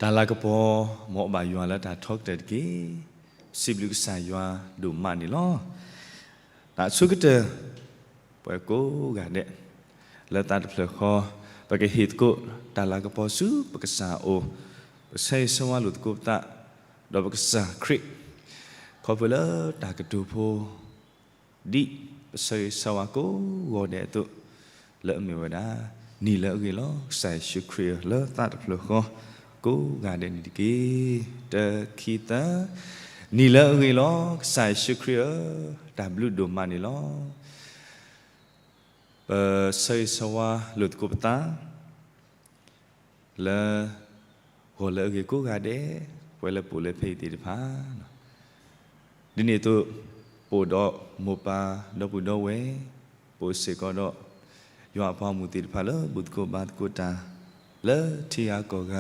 တၢ်လၤကပီၤ မ်အဘၣ်ယွၤလၢတၢ်ထီကတၢၢ်တက့ၢ်. စံးဘျုးကစၢ်ယွၤဒိၣ်မးန့ၣ်လီၤ. တၢ်ဆိကတၢၢ် ပှၤကိးဂၤဒဲး လၢသးတဖျၢၣ်ဃီ ပကဟ့ၣ်သကိးတၢ်လၤကပီၤဆူပကစၢ်အအိၣ်, ပဆၢဂ့ၤဆၢဝါလိာ်သကိးပသး ဒီးပကစၢ်ခရံာ် ခီဖျိလၢတၢ်ကတိၤဖိ ဒ်ပဆၢဂ့ၤဆၢဝါကိးဂီၤဒဲးအသိး လၢအမ့ၢ်ဝဲဒၣ် နံၤလၢအဂ့ၤလီၤ. ကစၢ်ယ့ၣ်ၡူးခရံာ်ဧၢ, လၢသးတဖျၢၣ်ဃီ ကိးဂၤဒဲးန့ၣ်တက့ၢ်. တၢ ခံ သၢ, နံၤလၢအဂ့ၤလီၤ. ကစၢ်ယ့ၣ်ၡူးခရံာ်ဧၢ, တၢ်ဘျုးဒိၣ်မးန့ၣ်လီၤ. ပဆၢဂ့ၤဆၢဝါလိာ်သကိးပသး လၢ ဂီၤလၢအဂ့ၤကိးဂၤဒဲး, ပှၤလၢပအိၣ်လၢဖဲအံၤသ့ၣ်တဖၣ်, ဒ်န့ၣ်အသိး ပအိၣ်ဒီးမိၢ်ပၢ်ဒီပုၢ်ဒီဝဲၢ်, ပအိၣ်စ့ၢ်ကီးဒီး ယွၤအပှၤဂီၢ်မုၢ်သ့ၣ်တဖၣ်လၢဘူၣ်သကိးဘါသကိးတၢ် လၢထံဂၤကီၢ်ဂၤ,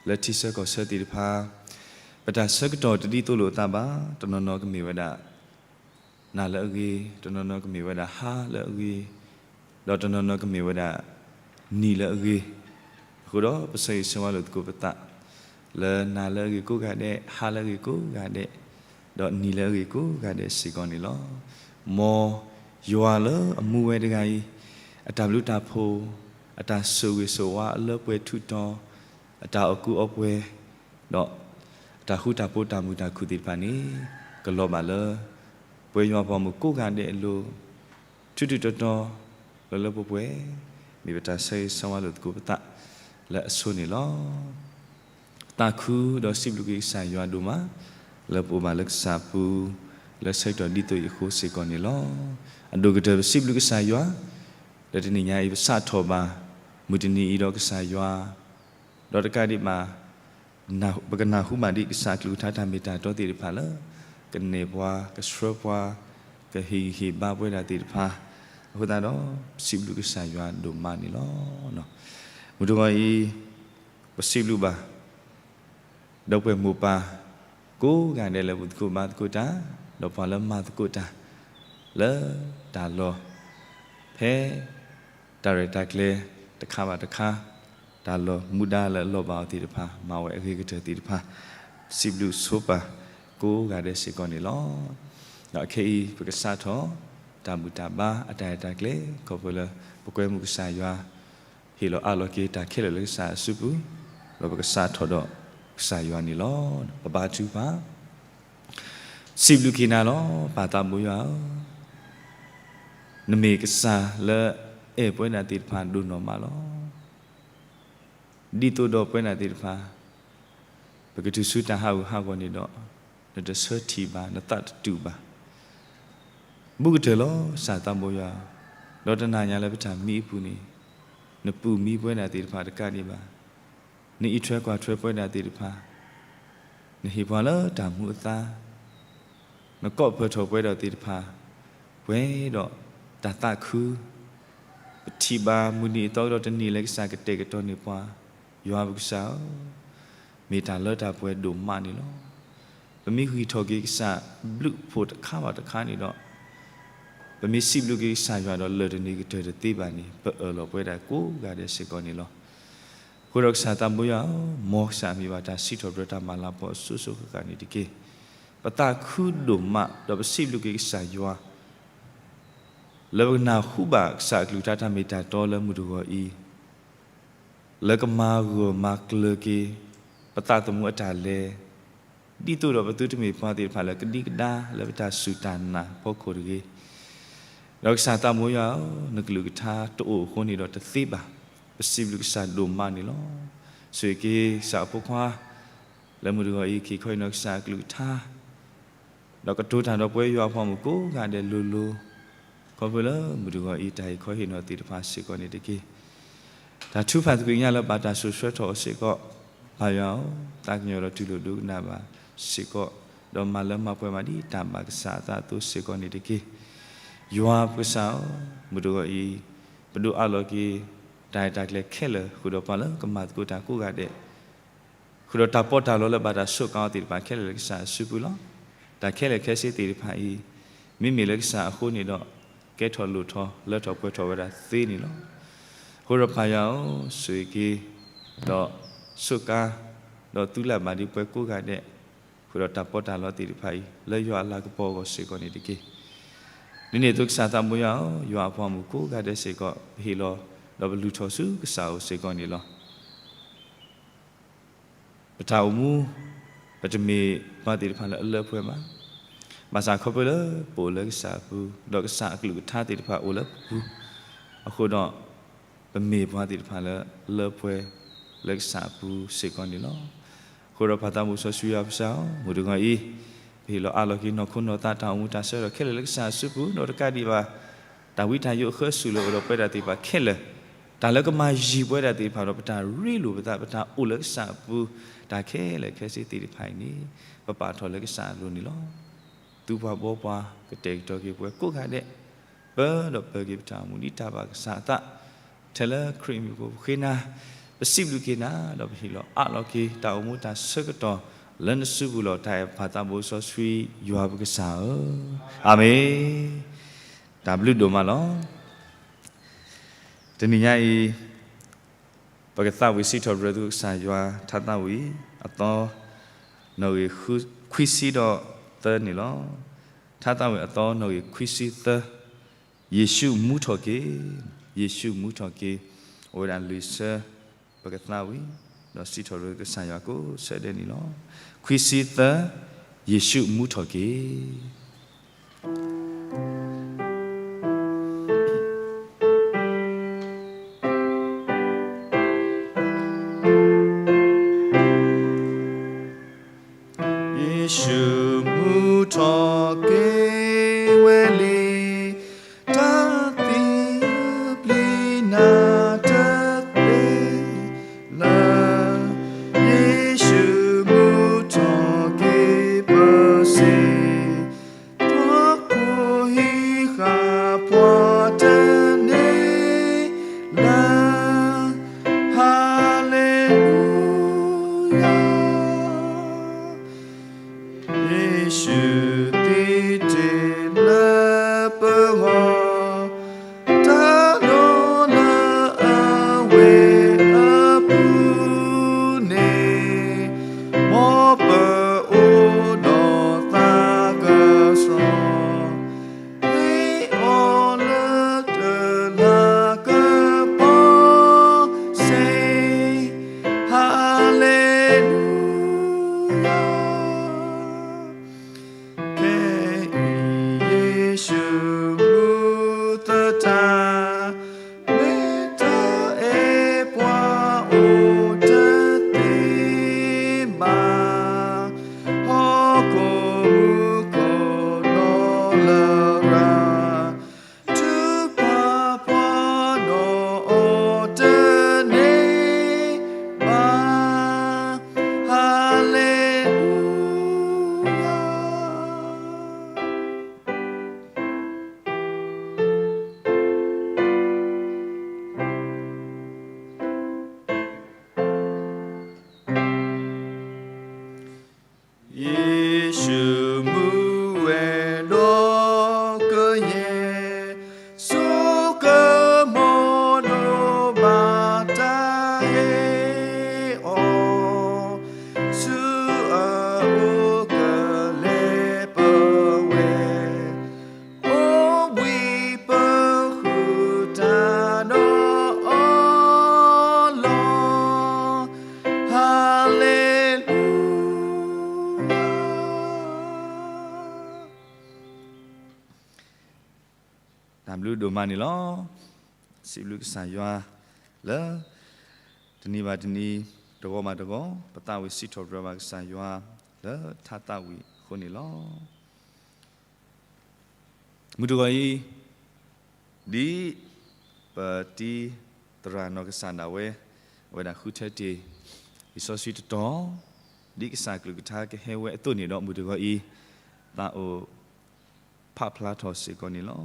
လၢထံဆၢကီၢ်ဆၢသ့ၣ်တဖၣ်, ပတၢ်ဆၢကတီၢ်တဒ်သိးလိာ်အသးဘၣ်. တနီၤနီၤကမ့ၢ်ဝဲဒၣ် နၤလၢအဂ့ၤ, တနီၤနီၤကမ့ၢ်ဝဲဒၣ်ဟါလၢအဂ့ၤ, ဒီးတနီၤနီၤကမ့ၢ်ဝဲဒၣ် နံၤလၢအဂ့ၤ. အဃိဒီးပဆၢဂ့ၤဆၢဝါလိာ်သကိးပသး လၢနၤလၢအဂ့ၤကိးဂၤဒဲး, ဟါလၢအဂ့ၤကိးဂၤဒဲး, ဒီးနံၤလၢအဂ့ၤကိးဂၤဒဲးစ့ၢ်ကီးန့ၣ်လီၤ. မ်ယွၤလၢအမူဝဲတဂၤအံၤ အတၢ်ဘျုးတၢ်ဖှိၣ်, အတၢ်ဆိၣ်ဂ့ၤဆိၣ်ဝါ, အလၢပှဲၤထူးတီၤ, အတၢ်အီၣ်ကူအီပှဲၤ, ဒီးအတၢ်ဃူတၢ်ဖိးတၢ်မုာ်တၢ်ခုၣ်သ့ၣ်တဖၣ်န့ၣ် ကလီၤဘၣ်လၢ ပဝဲယွၤအပှၤဂီၢ်မုၢ်ကိးဂၤဒဲးအလိၤ ထူးထူးတီၤတီၤ လၢလၢပှဲၤပှဲၤ, မ့ၢ်ပတၢ်ဆၢဂ့ၤဆၢဝါလိာ်သကိးပသးလၢအဆိန့ၣ်လီၤ. သးခုဒီးစံးဘျုးက့ၤကစၢ်ယွၤဒိၣ်မး လၢပအိၣ်ဘၣ်လၢကစၢ်အပူၤ လၢဆၢကတီၢ်ဒ်သိးအံၤအဃိစ့ၢ်ကီးန့ၣ်လီၤ. အဒိၣ်ကတၢၢ်ပစံးဘျုးကစၢ်ယွၤ လၢတနံၤညါအံၤပစးထီၣ်ဘၣ် မုၢ်တနံၤအံၤဒီးကစၢ်ယွၤ ဒီးတကးဒံးဘၣ် ပကနၢ်ဟူဘၣ်ဒံးကစၢ်အကလုၢ်ကထါတၢ်မ့ၢ်တၢ်တီသ့ၣ်တဖၣ်လၢ ကနဲၣ်ပှၤ ကဆှၢပှၤ ကဟ့ၣ်ဂံၢ်ဟ့ၣ်ဘါပဝဲဒၣ်သ့ၣ်တဖၣ် အဃိသတးဒီး ပစံးဘျုးကစၢ်ယွၤဒိၣ်မးန့ၣ်လီၤ. မုၢ်တဂီၤအံၤ ပစံးဘျုးဘၣ် ဒီပုၢ်ဝဲၢ်မိၢ်ပၢ် ကိးဂၤဒဲးလၢဘူၣ်သကိးဘါသကိးတၢ် ဒီးပှၤလၢမၤသကိးတၢ် လၢတၢ်လီၢ် ဖဲ တၢ်ရဲၣ်တၢ်ကျဲၤတခါဘၣ်တခါ တၢ်လီၤမူဒါလၢအလီၤဘၣ်အီၤသ့ၣ်တဖၣ် မၤဝဲအဂ့ၤကတၢၢ်သ့ၣ်တဖၣ် စံးဘျုးဆိပာ်ကိးဂၤဒဲးစ့ၢ်ကီးန့ၣ်လီၤ. ဒီးခဲအံၤ ပကစးထီၣ် တၢ်ဘူၣ်တၢ်ဘါအတၢ်ရဲၣ်တၢ်ကျဲၤ ခီဖျိလၢ ပကွဲမုာ်ကစၢ်ယွၤ ဟ့ၣ်လီၤအးလီၤက့ၤတၢ်ခဲလၢာ်လၢကစၢ်အစုပူၤ ဒီးပကစးထီၣ်ဒီးကစၢ်ယွၤန့ၣ်လီၤ. ပဘါထုကဖၣ် စံးဘျုးက့ၤနၤလီၤ ပၢ်သးဘိယွၤဧၢ, နမ့ၢ်ကစၢ်လၢအဲၣ်ပဝဲဒၣ်သ့ၣ်တဖၣ်ဒိၣ်နီၢ်မးလီၤ. ဒ်သိးဒီးပဝဲဒၣ်သ့ၣ်တဖၣ် ပကတုၤဆူတၢ်ဟးဂူာ်ဟးဂီၤန့ၣ်ဒီး နတဆၢထံၣ်ဘၣ် နသးတတူာ်ဘၣ် ဘူးကတၢၢ်လီၤ ကစၢ်သးဘိယွၤဧၢ, ဒီးတနၤညါလၢပတၢ်မံအပူၤန့ၣ် နပူၢ်မံပဝဲဒၣ်သ့ၣ်တဖၣ်တကးဒံးဘၣ်, နအံးထွဲကွၢ်ထွဲပဝဲဒၣ်သ့ၣ်တဖၣ်, နဟ့ၣ်ပှၤလၢတၢ်မူအသါ, နကိးဖၢၣ်ထီၣ်ပဝဲဒၣ်သ့ၣ်တဖၣ်, ပှဲၤဒီးတၢ်သးခု ပထံၣ်ဘၣ်မုၢ်နံၤအသီကဒီးတနံၤလၢကစၢ်ကတဲာ်ကတီၤန့ၢ်ပှၤ, ယွၤပကစၢ်ဧၢ, မ့ၢ်တၢ်လၢတၢ်ပှဲၤဒိၣ်မးန့ၣ်လီၤ. ပမ့ၢ်ဂံၢ်ထီၣ်က့ၤကစၢ်ဘျုးဖှိၣ်တခါဘၣ်တခါန့ၣ်ဒီး, ပမ့ၢ်စံးဘျုးက့ၤကစၢ်ယွၤဒီးလၢာ်တန့ၢ်ကတၢၢ်တသ့ဘၣ်န့ၣ် ပအၢၣ်လီၤပဝဲဒၣ်ကိးဂၤဒဲးစ့ၢ်ကီးန့ၣ်လီၤ. အဃိဒီးကစၢ်သးဘိယွၤဧၢ, မ်ကစၢ်မ့ၢ်ဘၣ်တၢ်စံးထီၣ်ပတြၢၤတၢ်မၤလၤကပီၤအစိၤစိၤဃၣ်ဃၣ်န့ၣ်တက့ၢ်. ပသးခုဒိၣ်မး ဒီးပစံးဘျုးက့ၤကစၢ်ယွၤ လၢပကနၢ်ဟူဘၣ်ကစၢ်အကလုၢ်ကထါတၢ်မ့ၢ်တၢ်တီလၢမုၢ်တဂီၤအံၤ, လၢကမၤဂၢၢ်မၤကျၢၤက့ၤ ပသးသမူအတၢ်လဲၤ, ဒ်သိးဒီးပသုတမ့ၢ်ပှၤသ့ၣ်တဖၣ်လၢကဒံကဒါလၢပတၢ်စူၢ်တၢ်နာ်ဖီခိၣ်တဂ့ၤ. ဒီးကစၢ်သးဘိယွၤဧၢ, နကလုၢ်ကထါတအိၣ်အဃိန့ၣ်ဒီးတသ့ဘၣ်. ပစံးဘျုးကစၢ်ဒိၣ်မးန့ၣ်လီၤ. ဆိၣ်ဂ့ၤက့ၤကစၢ်အဖိခွါ လၢမုၢ်တဂီၤအံၤ က့ၤခီအံၤနီၤကစၢ်အကလုၢ်ကထါ ဒီးကတိၤတၢ်ဒီးပဝဲယွၤအဖိမုၣ်ကိးဂၤဒဲးလိၤလိၤ, ခီဖျိလၢမုၢ်တဂီၤအံၤ တၢ်ဟ့ၣ်ခီဟ့ၣ်နီၤသ့ၣ်တဖၣ်စ့ၢ်ကီးန့ၣ်တက့ၢ်. တၢ်ထုကဖၣ်သကွံာ်ညါလၢဘၣ်တၢ်စိာ်ဆှၢထီၣ်အီၤစ့ၢ်ကီး, ပၢ်ယွၤဧၢ, သးကညီၤဒီးတူၢ်လိာ်ဒိကနၣ်ဘၣ်စ့ၢ်ကီး, ဒီးမၤလၢမၤပှဲၤမးဒ်တၢ်ဘၣ်ကစၢ်အသးအသိးစ့ၢ်ကီးန့ၣ်တက့ၢ်. ယွၤပကစၢ်ဧၢ, မုၢ်တဂီၤအံၤ ပဒိးအးလီၤက့ၤ တၢ်ရဲၣ်တၢ်ကျဲၤခဲလၢာ် ဃုာ်ဒီးပှၤလၢကမၤသကိးတၢ်ကိးဂၤဒဲး ဃုာ်ဒီးတၢ်ပီးတၢ်လီလၢဘၣ်တၢ်ဆိးကါအီၤသ့ၣ်တဖၣ်ခဲလၢာ်လၢကစၢ်အစုပူၤလီၤ. တၢ်ခဲလၢာ်ခဲဆ့သ့ၣ်တဖၣ်အံၤ မ့မ့ၢ်လၢကစၢ်အဃိန့ၣ်ဒီး ကဲထီၣ်လိၣ်ထီၣ်လၢထီၣ်ပှဲၤထီၣ်ဝဲဒၣ်သ့န့ၣ်လီၤ. အဃိဒီးပၢ်ယွၤဧၢ, ဆိၣ်ဂ့ၤက့ၤ ဒီးဆိးကါ ဒီးသုလၢ်ဘၣ်ဒံးပှၤကိးဂၤဒဲး, ဃုာ်ဒီးတၢ်ပီးတၢ်လီသ့ၣ်တဖၣ်အံၤ လၢယွၤအလၤကပီၤအဂီၢ်စ့ၢ်ကီးန့ၣ်တက့ၢ်. ဒ်န့ၣ်အသိးကစၢ်သးဘိယွၤဧၢ, ယွၤအဖိမုၣ်ကိးဂၤဒဲးစ့ၢ်ကီး ပဟ့ၣ်လီၤ ဒီးပလုၢ်ထီၣ်ဆူကစၢ်အအိၣ်စ့ၢ်ကီးန့ၣ်လီၤ. ပတၢ်အိၣ်မူ ပတမ့ၢ်ပှၤသ့ၣ်တဖၣ်လၢအလၢပှဲၤဘၣ်. ဘၣ်ဆၣ်ခီဖျိလၢပအိၣ်လၢကစၢ်အပူၤ, ဒီးကစၢ်အကလုၢ်ကထါသ့ၣ်တဖၣ်အိၣ်လၢပပူၤအဃိဒီး, ပမ့ၢ်ပှၤသ့ၣ်တဖၣ်လၢလၢပှဲၤလၢကစၢ်အပူၤစ့ၢ်ကီးန့ၣ်လီၤ. အဃိဒီးပၢ်သးဘိစီဆှံယွၤပကစၢ်ဧၢ, မုၢ်တဂီၤအံၤ ပဟ့ၣ်လီၤအးလီၤက့ၤနီၢ်ခိနီၢ်သးတၢ်အိၣ်မူတၢ်ဆၢကတီၢ်ခဲလၢာ်လၢကစၢ်အစုပူၤ, ဒီးတကးဒံးဘၣ် တၢ်ဝံတၢ်ယိးအဃၢဆူၣ်လၢအအိၣ်ဒီးပဝဲဒၣ်သ့ၣ်တဖၣ်ခဲလၢာ်, တၢ်လၢကမၤယံၤပဝဲဒၣ်သ့ၣ်တဖၣ်ဒီး ပတၢ်ရ့လိာ်ပသး ပတၢ်အိၣ်လၢကစၢ်အပူၤ တၢ်ခဲလၢာ်ခဲဆ့သ့ၣ်တဖၣ်အံၤန့ၣ် ပပာ်ထီၣ်လၢကစၢ်အလိၤန့ၣ်လီၤ. သုပှၤဘီပှၤကတဲာ်ကတီၤက့ၤပဝဲကိးဂၤဒဲး, ပၢဒီးပၢက့ၤပတၢ်အိၣ်မူဒ်တၢ်ဘၣ်ကစၢ်အသး, ထဲလၢခရံာ်မံၤအဃိပဃ့နၤ, ပစံးဘျုးက့ၤနၤ, ဒီးပဟ့ၣ်လီၤအးလီၤက့ၤတၢ်အိၣ်မူတၢ်ဆၢကတီၢ်လၢနစုပူၤလီၤ. တၢ်အဲၣ်ပၢ်သးဘိစီဆှံယွၤပကစၢ်ဧၢ, အၤမ့ၣ်. တၢ်ဘျုးဒိၣ်မးလီၤ. တနံၤညါအံၤ ပကသးဝံၣ်စံးထီၣ်ပတြၢၤသုကစၢ်ယွၤ ထါသးဝံၣ်အသီ နီၣ်ဂံၢ်ခွံဆံဒီးသၢန့ၣ်လီၤ. ထါသးဝံၣ်အသီနီၣ်ဂံၢ်ခွံဆံသၢ, ယ့ၣ်ၡူးမူထီၣ်က့ၤ, ယ့ၣ်ၡူးမူထီၣ်က့ၤ, အိၣ်ဝဲဒၣ်လွံၢ်ဆၢ ပကသးဝံၣ် ဒီးစံးထီၣ်ပတြၢၤကစၢ်ယွၤကိးဆၢဒဲးန့ၣ်လီၤ. ခွံဆံသၢ, ယ့ၣ်ၡူးမူထီၣ်က့ၤ. ယ့ၣ်ၡူးမူထီၣ်က့ၤဝဲလံ, တၢ်သံပျံၤနၤတသ့လၢၤ, ယ့ၣ်ၡူးမူထီၣ်က့ၤပစ့ၢ်, ပှၤကိးဟံၣ်ဃာ်ပှၤတန့ၢ်လၢၤ, ဟါလ့လူယၤ. ယ့ၣ်ၡူးသံတ့ၢ်လၢပဂီၢ်, တၢ်ဒိးလၢအဝဲအပူၤန့ၣ်, မ်ပအိၣ်ဒီးသးကဆှီ, ဟ့ၣ်အီၤလၢတလၤကပီၤစ့ၢ်, ဟါလ့လူယၤ. ခဲအံၤယ့ၣ်ၡူးမူသတး, မ့ၢ်တၢ်အဲၣ်ပှၤအိၣ်တသ့ဘၣ်, ဟီၣ်ခိၣ်မူခိၣ်နီၢ်လရာ်, ထုကဖၣ်ပှၤနီၢ်အီၤတန့ၢ်ဘၣ်, ဟါလ့လူယၤ. ယ့ၣ်ၡူးမူဝဲဒီးကယဲၢ်, ဆိကမိၣ်ဒိၣ်မးတၢ်ဟ့ၣ်အီၤ, ဆူအအိၣ်ကလဲၤပဝဲ, အိၣ်ဘှံးပဃုာ်တၢ်ဒီးအီၤလီၤ, ဟါလ့လူယၤ. တၢ်ဘျုးဒိၣ်မးန့ၣ်လီၤ. စံးဘျုးကစၢ်ယွၤလၢ တနံၤဘၣ်တနံၤ, တဂီၤဘၣ်တဂီၤ, ပသးဝံၣ်စံးထီၣ်ပတြၢၤဘၣ်ကစၢ်ယွၤလၢထါသးဝံၣ်အဃိန့ၣ်လီၤ. မုၢ်တဂီၤအံၤ, ဒ်ပတံၤသရၣ်နီၢ်ကစၢ်ဒၣ်ဝဲ, အဝဲဒၣ်ဃုထၢတ့ၢ် လံာ်စီဆှံတတီၤ, ဒ်ကစၢ်ကလုၢ်ကထါကဟဲဝဲအသိးန့ၣ်ဒီး မုၢ်တဂီၤအံၤ, သးအိၣ်ဖးဖျါထီၣ်စ့ၢ်ကီးန့ၣ်လီၤ.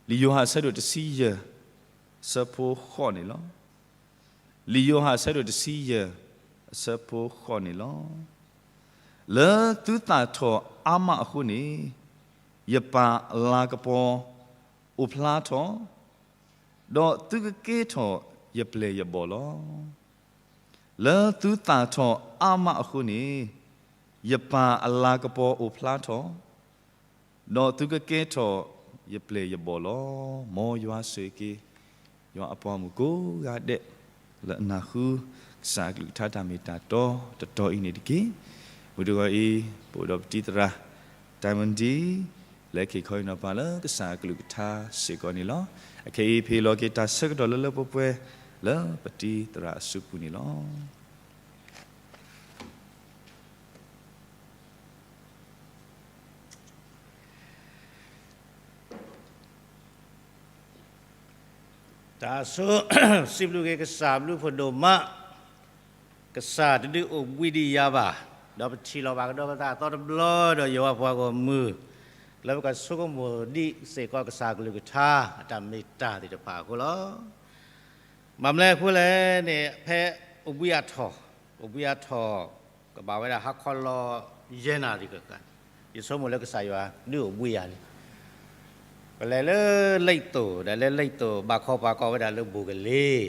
လံာ်ယိၤဟၣ်အဆၢဒိၣ်တဆံယဲၢ်, အဆၢဖိဃိးန့ၣ်လီၤ. လံာ်ယိၤဟၣ်အဆၢဒိၣ်တဆံယဲၢ်, အဆၢဖိဃိးန့ၣ်လီၤ. လၢသုသၣ်ထီၣ်အါမးအဃိန့ၣ်, ယပၢ်အလၤကပီၤအိၣ်ဖျါထီၣ်, ဒီးသုကကဲထီၣ်ယပျဲၢ်ယဘီၣ်လီၤ. လၢသုသၣ်ထီၣ်အါမးအဃိန့ၣ်, ယပၢ်အလၤကပီၤအိၣ်ဖျါထီၣ်, ဒီးသုကကဲထီၣ်ယပျဲၢ်ယဘီၣ်လီၤ. မ်ယွၤဆိၣ်ဂ့ၤက့ၤ ယွၤအပှၤမုၣ်ကိးဂၤဒဲး လၢအနၢ်ဟူ ကစၢ်အကလုၢ်ကထါတၢ်မ့ၢ်တၢ်တီတတီၤအံၤန့ၣ်တက့ၢ်. မုၢ်တဂီၤအံၤ ပအိၣ်ဒီးပတံၤသရၣ် Diamond D လၢခဲခီအံၤနီၤပၤလၢကစၢ်အကလုၢ်ကထါစ့ၢ်ကီးန့ၣ်လီၤ. အခဲအံၤ ဖဲလီၤက့ၤတၢ်ဆၢကတီၢ်လၢလၢပှဲၤပှဲၤ လၢပတံၤသရၣ်အစုပူၤန့ၣ်လီၤ. တၢ်ဆိ စံးဘျုးက့ၤကစၢ်ဘျုးဖှိၣ်ဒိၣ်မး, ကစၢ်တဒုးအိၣ်ဘှံးဒံးယၤဘၣ်, ဒီးပထံၣ်လိာ်ဘၣ်ကဒီးပသးအသီတဘျီဒီးယွၤပှၤဂီၢ်မုၢ်, လၢပကဆိကမိၣ်ဒံးစ့ၢ်ကီးကစၢ်ကလုၢ်ကထါ အတၢ်မ့ၢ်တၢ်သ့ၣ်တဖၣ်အဃိလီၤ. ဘၣ်မနုၤအဃိလဲၣ်န့ၣ် ဖဲအိၣ်ဘှံးအထီၣ်, အိၣ်ဘှံးအထီၣ် ကဘၣ်ဝဲဒၣ်ဟါခီလီၤယဲၢ်နၣ်ရံၣ်ဃၣ်ဃၣ်, ယဆိကမိၣ်လၢကစၢ်ယွၤဒုးအိၣ်ဘှံးယၤလံ. ပလဲၤလၢလံၣ်သိၣ်ဒီးလၢလံၣ်သိၣ်ဘၣ်ခီပှၤကိးဝဲဒၣ်လၢဘိၣ်ကလ့,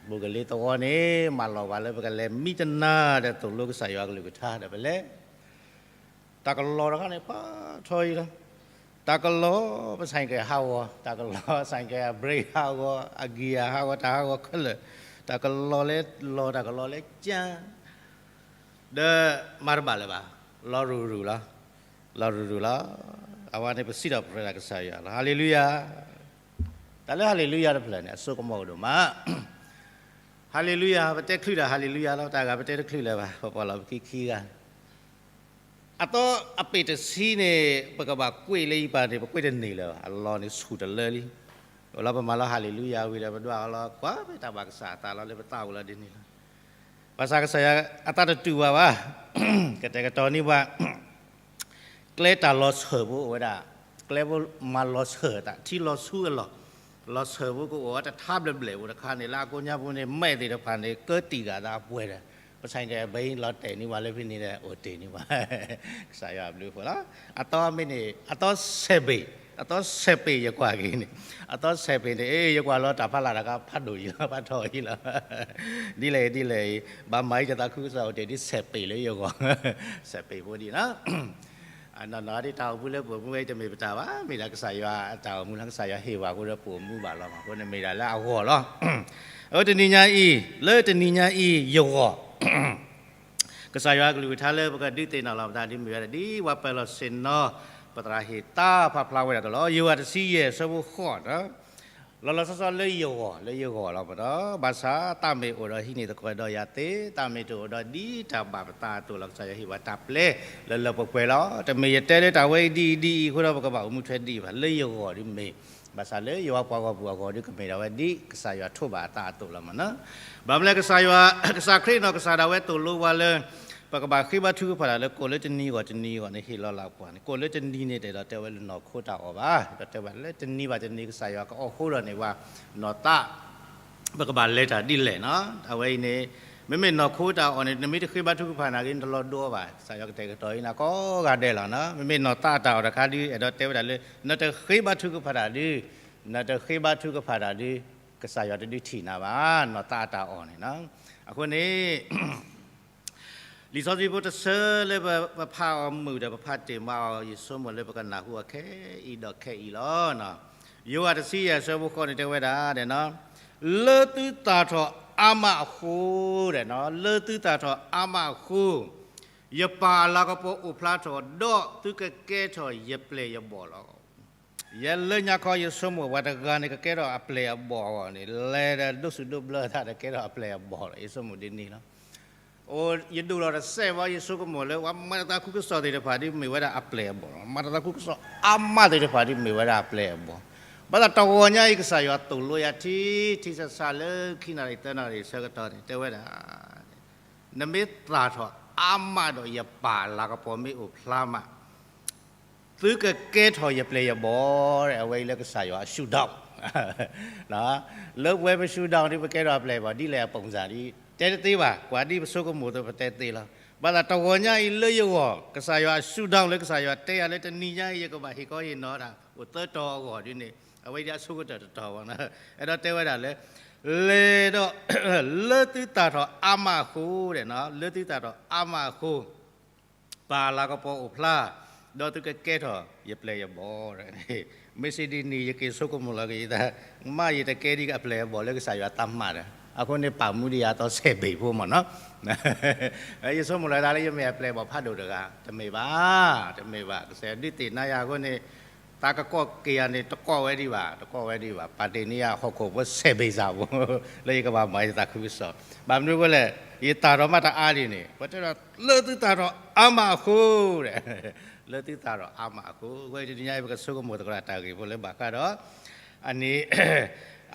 ဘိၣ်ကလ့သဝီန့ၣ် မၢလီၤပှၤလၢပကလဲၤမံတနၤဒီးသိၣ်လိကစၢ်ယွၤကလုၢ်ကထါဒီးပလဲၤ တၢ်ကလီၤတခါန့ၣ် ဖးထီအံၤလီၤ. တၢ်ကလီၤ ပဆိုင်ကယ်ဟးဂီၤ, တၢ်ကလီၤ ဆိုင်ကယ်အ brake ဟးဂီၤ, အ gear ဟးဂီၤ, တၢ်ဟးဂီၤခဲလၢာ်, တၢ်ကလီၤလၢလီၤ, တၢ်ကလီၤလၢကၠၢ, ဒီးမၤတဘၣ်လၢၤဘၣ်, လီၤရူၤရူၤလီၤ, လီၤရူၤရူၤလီၤ. အဝဲန့ၣ်ပစံးထီၣ်ပတြၢၤတၢ်ကစၢ်ယွၤလီၤ. ဟၤလ့လူယၤ. တၢ်လၢဟၤလ့လူယၤတဖျၢၣ်န့ၣ် အစိကမီၤကဒိၣ်မး. ဟၤလ့လူယၤ ပတဲချုးဒီးဟၤလ့လူယၤလီၤ, တၢ်ဂၤပတဲတချုးလၢၤဘၣ်, ပပှၤလီၤပခံခံဂၤ အသီအပ့ၢ်တဆံန့ၣ် ပကဘၣ်ကွ့ၢ်လၢယပၢ်န့ၣ် ပကွ့ၢ်တန့ၢ်လၢၤဘၣ်, အလီၢ်န့ၣ်ဆူၣ်တလၢလံ. အိၣ်လီၤပမၤလီၤဟၤလ့လူယၤဝံၤဒီး ပဒွးအီၤလီၤ ကွၢ်ဖဲတၢ်ဘၣ်ကစၢ်အသးလီၤ လၢပသးအိၣ်လီၤဒ်န့ၣ်လီၤ. ဘၣ်ဆၣ်ကစၢ်ယွၤအသးတတူာ်ဘၣ်ဘၣ်, ကတဲာ်ကတီၤန့ၢ်ပှၤ ကျဲတၢ်လီၤဆၢၣ်ဖိအိၣ်ဝဲဒၣ်, ကျဲဖိမၤလီၤဆၢၣ်တၢ် ထံလီၤဆူအလီၢ်, လီၤဆၢၣ်ဖိကအိၣ်ဝဲတထါဘျဲၣ်ဘျဲၣ်အိၣ်တခါန့ၣ် လၢအကိးညါပူၤန့ၣ် မဲာ်သ့ၣ်တဖၣ်န့ၣ် ကၢတံာ်ဂၤသးအပှဲၤဒီး ပဆိုင်ကယ်ဘီလီၤတဲာ်န့ၢ်ပှၤလၢဖဲန့ၣ်ဒီး အိၣ်တ့ၢ်န့ၢ်ပှၤ ကစၢ်ယွၤအဘျုးအဖှိၣ်လီၤ. အသီမ့ၢ်န့ၣ် အသီဆဲးပ့ၤ, အသီဆဲးပ့ၤယကွၢ်က့ၤန့ၣ်, အသီဆဲးပ့ၤန့ၣ် အ့ ယကွၢ်လီၤတၢ်ဖးလၢ်တခါဖးဒိၣ်အံၤလီၤ ဖးထီအံၤလီၤ. ဒ်လဲၣ်အံၤ ဒ်လဲၣ်အံၤ ဘၣ်မၤအံၤတၢ်သးခုကစီၣ်အိၣ်တ့ၢ်ဒ်ဆဲးပ့ၤလၢယဂီၢ်, ဆဲးပ့ၤဖိဒ်နီၤ အနီၢ်နီၢ်ဒ်တၢ်အိၣ်မူလၢပအိၣ်မူဝဲအံၤတမ့ၢ်ပတၢ်ဘၣ်, မ့ၢ်ဒၣ်ကစၢ်ယွၤအတၢ်အိၣ်မူလၢ ကစၢ်ယွၤဟ့ၣ်ပှၤအဃိဒီးပအိၣ်မူဘၣ်လီၤမး, အဃိန့ၣ်မ့ၢ်ဒၣ်လၢအဂီၢ်လီၤ. အဝဲတနံၤညါအံၤ, လၢတနံၤညါအံၤ ယဂီၢ် ကစၢ်ယွၤအကလုၢ်ကထါလၢပကဒုးသ့ၣ်နီၣ်လီၤပသးဒ်မ့ၢ်ဝဲဒၣ် ဒ်ပှၤပၢၤလီၢ်ဆ့ၣ်နီၤ ပသရၣ်ဟ့ၣ်သါဖးဖျါဝဲဒၣ်တလီၤ, ယိၤဟၣ်တဆံယဲၢ်အဆၢဖိဃိးနီၤ လီၤလီၤဆီဆီလၢယဂီၢ်, လၢယဂီၢ်လီၤမးနီၤ, ဘၣ်ဆၣ်သးမ့ၢ်အိၣ်ဒီးဟံးန့ၢ်သကိးဒီးယၤသ့, သးမ့ၢ်တအိၣ်ဒီးဒ်တၢ်ဘၣ်ပသးအသိးလီၤ. ကစၢ်ယွၤဟ့ၣ်ပှၤတၢ်ပျဲလၢလၢပှဲၤပှဲၤလီၤ. တမ့ၢ်ယတဲလၢတၢ်ဝဲအံၤဒ်အံၤဒ်အံၤအဃိဒီး ပကဘၣ်အိၣ်မူထွဲဒ်အံၤဘၣ်, လၢယဂီၢ်ဒ်မ့ၢ်, ဘၣ်ဆၣ်လၢယွၤပှၤဂီၢ်မုၢ်အဂီၢ်ဒ်ကမ့ၢ်ဒၣ်ဝဲဒ် ကစၢ်ယွၤထိးဘၣ်အသးအသိးလီၤမးနီၤ. ဘၣ်မနုၤလဲၣ် ကစၢ်ယွၤ, ကစၢ်ခရံာ်နီၢ်ကစၢ်ဒၣ်ဝဲသိၣ်လိပှၤလၢ ပကဘၣ်ဃ့ဘါထုကဖၣ်တၢ်လၢကိးလၢတနံၤအဂီၢ်တနံၤအဂီၢ်န့ၣ် ဟ့ၣ်လီၤလၢပှၤန့ၣ်, ကိးလၢတနံၤန့ၣ် တအဲၣ်ဒိးတဲဝဲလၢနီၢ်ခိတၢ်အီၣ်ဘၣ်, ဒီးတဲဝဲလၢတနံၤဘၣ်တနံၤ ကစၢ်ယွၤကအိးထီၣ်န့ၢ်ပှၤနီၢ်သး, ပကဘၣ်လဲၤတၢ်ဒ်လဲၣ်နီၤ. အဝဲအံၤန့ၣ် မ့မ့ၢ်နီၢ်ခိတၢ်အီၣ်န့ၣ် နမ့ၢ်တဃ့ဘါထုကဖၣ်နာ်က့ နတလီၤဒိအီၤဘၣ်. ကစၢ်ယွၤကတဲာ်ကတီၤအံၤန့ၣ် ကိးဂၤဒဲးလီၤနီၤ. မ့မ့ၢ်နီၢ်သးအတၢ်အီၣ်တခါဒုး အဲၣ်ဒိးတဲဝဲဒၣ်လၢ နတဃ့ဘါထုကဖၣ်တၢ်ဒုး, နတဃ့ဘါထုကဖၣ်တၢ်ဒုး, ကစၢ်ယွၤတဒုးထံၣ်နၤဘၣ်, နီၢ်သးအတၢ်အီၣ်န့ၣ်နီၤ. အဃိန့ၣ် လံာ်စီဆှံဖိတဆၢလၢပဖးအီၤမုာ်ဒီး ပဖးတ့ၢ်မးအီၤ ယဆိကမိၣ်လၢပကနၢ်ဟူအီၤခဲအံၤဒီးခဲအံၤလီၤ. ယိၤဟၣ်တဆံယဲၢ်အဆၢဖိဃိးန့ၣ်တဲဝဲဒၣ်, လၢသုသၣ်ထီၣ်အါမးအဃိ, လၢသုသၣ်ထီၣ်အါမးအဃိ, ယပၢ်အလၤကပီၤအိၣ်ဖျါထီၣ်, ဒီးသုကကဲထီၣ်ယပျဲၢ်ယဘီၣ်လီၤ. ယဲလၢညါခီယဆိကမိၣ် ပှၤတဂၤန့ၣ် ကကဲထီၣ်အပျဲၢ်အဘီၣ်အဂီၢ်န့ၣ် လဲၤဒီးဒိးဆူၣ်ဒိးဘျၢသးဒီးကဲထီၣ်အပျဲၢ်အဘီၣ်လီၤ. ယဆိကမိၣ်ဒ်န့ၣ်လီၤ. အိၣ်ယဒိၣ်လီၤတစဲးဘၣ် ယဆိကမိၣ်လၢ ပှၤမၤတၢ်သးခုကစီၣ်သ့ၣ်တဖၣ်ဒ် မ့ၢ်ဝဲဒၣ်အပျဲၢ်အဘီၣ်လီၤ. မၤတၢ်သးခုကစီၣ်အါမးသ့ၣ်တဖၣ်ဒ် မ့ၢ်ဝဲဒၣ်အပျဲၢ်အဘီၣ်. ဘၣ်ဆၣ်တဂီၤညါအံၤ ကစၢ်ယွၤသိၣ်လိယၤထံထံဆးဆးလၢခံနၣ်ရံၣ်သၢနၣ်ရံၣ်အဆၢကတီၢ်န့ၣ် တဲဝဲဒၣ် နမ့ၢ်သၣ်ထီၣ်အါမးဒီး ယပၢ်အလၤကပီၤမ့ၢ်အိၣ်ဖျါမး, သုကကဲထီၣ်ယပျဲၢ်ယဘီၣ်, အဝဲအံၤလၢကစၢ်ယွၤအရှုထောင့်, လၢပဝဲပရှုထောင့်ဒ် ပကဲထီၣ်အပျဲၢ်အဘီၣ် ဒ်လဲၣ်အ ပုံစံ ဒ် တဲတသ့ဘၣ်, ကွၢ်ဒ်ပဆိကမိၣ်အသိး ပတဲသ့လီၤ. ဘၣ်ဆၣ်တဂီၤညါအံၤလၢယဂီၢ် ကစၢ်ယွၤအရှုထောင့် လၢကစၢ်ယွၤတဲယၤလၢတနံၤညါအံၤ ယကဘၣ်ဟ့ၣ်ခီဟ့ၣ်နီၤတၢ် အိၣ်သၢတီၤအဂီၢ်ဒ်န့ၣ် အဝဲအံၤဒ်အဆိကတၢၢ်တတီၤဘၣ်, အဲၣ်ဒိးတဲဝဲဒၣ်လၢ လဲၤဒီး လၢသုသၣ်ထီၣ်အါမးအဃိဒီး လၢသုသၣ်ထီၣ်အါမးအဃိ ပၢ်လၤကပီၤအိၣ်ဖျါ ဒီးသုကကဲထီၣ်ယပျဲၢ်ယဘီၣ်. မ့ၢ်စံးဒ်န့ၣ် ယက့ၤဆိကမိၣ်လီၤက့ၤယသး, မ့ၢ်ယတကဲဒ်အပျဲၢ်အဘီၣ်လၢကစၢ်ယွၤတၢ်မၤဒီး အဃိန့ၣ် ပာ်မူဒံးယၤအသီဆဲးဘ့ၣ်ဖိမ့ၢ်နီၤ. ယဆိကမိၣ်လီၤသးလၢယမ့ၢ်အပျဲၢ်အဘီၣ်ဖးဒိၣ်တဂၤ, တမ့ၢ်ဘၣ်, တမ့ၢ်ဘၣ်. ကစၢ်ယွၤဒုးသ့ၣ်ညါယၤအဃိန့ၣ် သးကကိးက့ၤယၤန့ၣ် တကိးဝဲဒံးဘၣ်, တကိးဝဲဒံးဘၣ်. ပာ်တ့ၢ်န့ၢ်ယၤဟီၣ်ခိၣ်ဖိဆဲးဘ့ၣ်စၢ်ဖိ လၢယကဘၣ်မၤယသးခုကစီၣ်. ဘၣ်မနုၤအဃိလဲၣ်, ယသၣ်ထီၣ်မးတအါဒ်န့ၣ် ပတဲဒီး လၢသုသၣ်ထီၣ်အါမးအဃိဒီး လၢသုသၣ်ထီၣ်အါမးအဃိ, အဃိတနံၤညါအံၤ ပကဆိကမိၣ်သကိးတၢ်ဂ့ၢ်ဖိလၢဘၣ်ဃးဒီး အန့ၣ်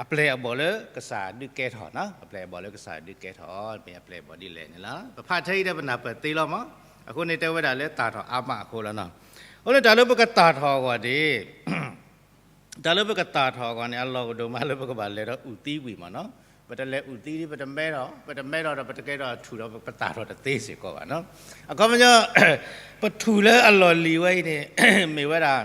အပျဲၢ်အဘီၣ်လၢကစၢ်ဒုးကဲထီၣ်, အပျဲၢ်အဘီၣ်လၢကစၢ်ဒုးကဲထီၣ် မ့ၢ်အပျဲၢ်အဘီၣ်ဒ်လဲၣ်န့ၣ်လီၤ. ပဖးထဲအံၤဒီးပနၢ်ပၢၢ်သ့လီၤမး. အဃိန့ၣ်တဲဝဲဒၣ်လၢသၣ်ထီၣ်အါမးအဃိလီၤနီၤ. အဃိန့ၣ်တၢ်လၢပကသၣ်ထီၣ်အဂီၢ်န့ၣ် တၢ်လၢပကသၣ်ထီၣ်အဂီၢ်န့ၣ် အလီၢ်ကဒိၣ်မးလၢပကဘၣ်လဲၤဒီးအုၣ်သံဝံၤမ့ၢ်နီၤ. ပတလဲၤအုၣ်သံဒ် ပတမဲထီၣ်, ပတမဲထီၣ်ဒီးပတကဲထီၣ်အထူၣ်ဒီးပသၣ်ထီၣ်တသ့စ့ၢ်ကီးဘၣ်နီၤ. အခီပညီ ပထူၣ်လၢအလီၢ်လံၤဝဲအံၤန့ၣ် မ့ၢ်ဝဲဒၣ်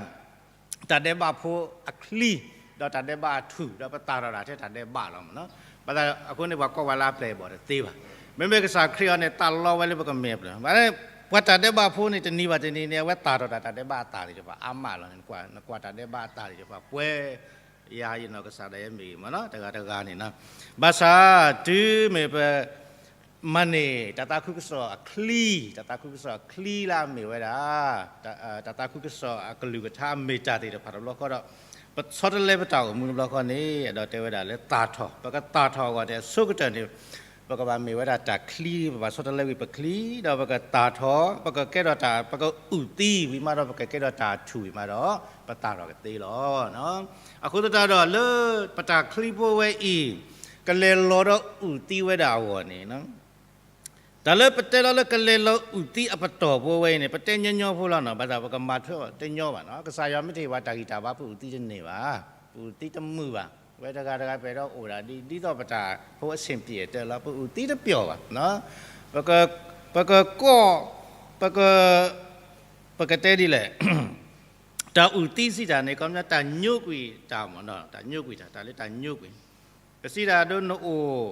တၢ်ဒဲးဘးဖိအချံ, ဒီးတၢ်ဒဲးဘးအထူၣ်, ဒီးပသၣ်ထီၣ်တၢ်ထဲတၢ်ဒဲးဘးလီၤမ့ၢ်နီၤ. ဘၣ်ဆၣ်အဃိန့ၣ် ပှၤကိးဝဲလၢအပျဲၢ်အဘီၣ်တသ့ဘၣ်. မ့မ့ၢ်ကစၢ်ခရံာ်အံၤန့ၣ် သးလီဝဲလၢပကမဲာ်ဖျၢၣ်, ဘၣ်ဆၣ်ပှၤတၢ်ဒဲးဘးဖိန့ၣ် တနံၤဘၣ်တနံၤန့ၣ် အဝဲသၣ်ထီၣ်တၢ် တၢ်ဒဲးဘးအသၣ်သ့ၣ်တဖၣ်အါမးလီၤန့ၣ်, နကွၢ်တၢ်ဒဲးဘးအသၣ်သ့ၣ်တဖၣ်ပှဲၤ ယၤယနီၢ်ကစၢ်ဒၣ်ယဲမ့ၢ်ဂ့ၤမ့ၢ်နီၤ, တဂၤတဂၤန့ၣ်နီၤ. ဘၣ်ဆၣ်တုၤမ့ၢ်ပ မၤန့ၢ် တၢ်သးခုကစီၣ်အချံ, တၢ်သးခုကစီၣ်အချံလၢအမ့ၢ်ဝဲဒၣ် တၢ်သးခုကစီၣ်အကလုၢ်ကထါအမ့ၢ်တၢ်သ့ၣ်တဖၣ်တဘျီဃီဒီး ပဆီတလဲပတၢ်အိၣ်မူတဘျီဃီန့ၣ် အဒိတဲဝဲဒၣ်လၢသၣ်ထီၣ်, ပကသၣ်ထီၣ်အဂီၢ်န့ၣ် အဆိကတၢၢ်န့ၣ် ပကဘၣ်မ့ၢ်ဝဲဒၣ်တၢ်ချံ, ပဘၣ်ဆီတလဲကွံာ်ပချံ, ဒီးပကသၣ်ထီၣ်, ပကကဲထီၣ်တၢ်, ပကအုၣ်သံဝံၤမးဒီး ပကကဲထီၣ်တၢ်ထူၣ်ဝံၤမးဒီး ပသၣ်ထီၣ်ကသ့လီၤ. အဃိသတးဒီးလၢပတၢ်ချံဖိဝဲအံၤ ကလဲၤလီၤဒီးအုၣ်သံဝဲဒၣ်အဂီၢ်န့ၣ် တၢ်လၢပတဲလီၤလၢကလဲၤလီၤအုၣ်သံအပတီၢ်ဖိဝဲအံၤန့ၣ် ပတဲညီညီဖိလီၤနီၤ, ဘၣ်ဆၣ်ပကမၤထွဲအီၤတညီဘၣ်နီၤ. ကစၢ်ယွၤမ့ၢ်တဟ့ၣ်ပှၤတၢ်ဂံၢ်တၢ်ဘါ ပအုၣ်သံတန့ၢ်ဘၣ်, ပအုၣ်သံတမုာ်ဘၣ်. ဝဲတဂၤတဂၤပအဲၣ်ဒိးအိၣ်ဒၣ်ဒ် ဒ်သိးပတၢ်ဖိအဆ့ၣ်ပျံၤအတၢ်လီၤ, ပအုၣ်သံတပျီၢ်ဘၣ်. ပက, ပကကိး, ပက, ပကတဲဒ်လဲၣ် တၢ်အုၣ်သံစံးတၢ်န့ၣ် ခီပညီတၢ်ညိကွံာ်တၢ်မ့ၢ်နီၤ, တၢ်ညိကွံာ်တၢ်, တၢ်လၢတၢ်ညိကွံာ် ပစံးတၢ်ဒ်နအိၣ်,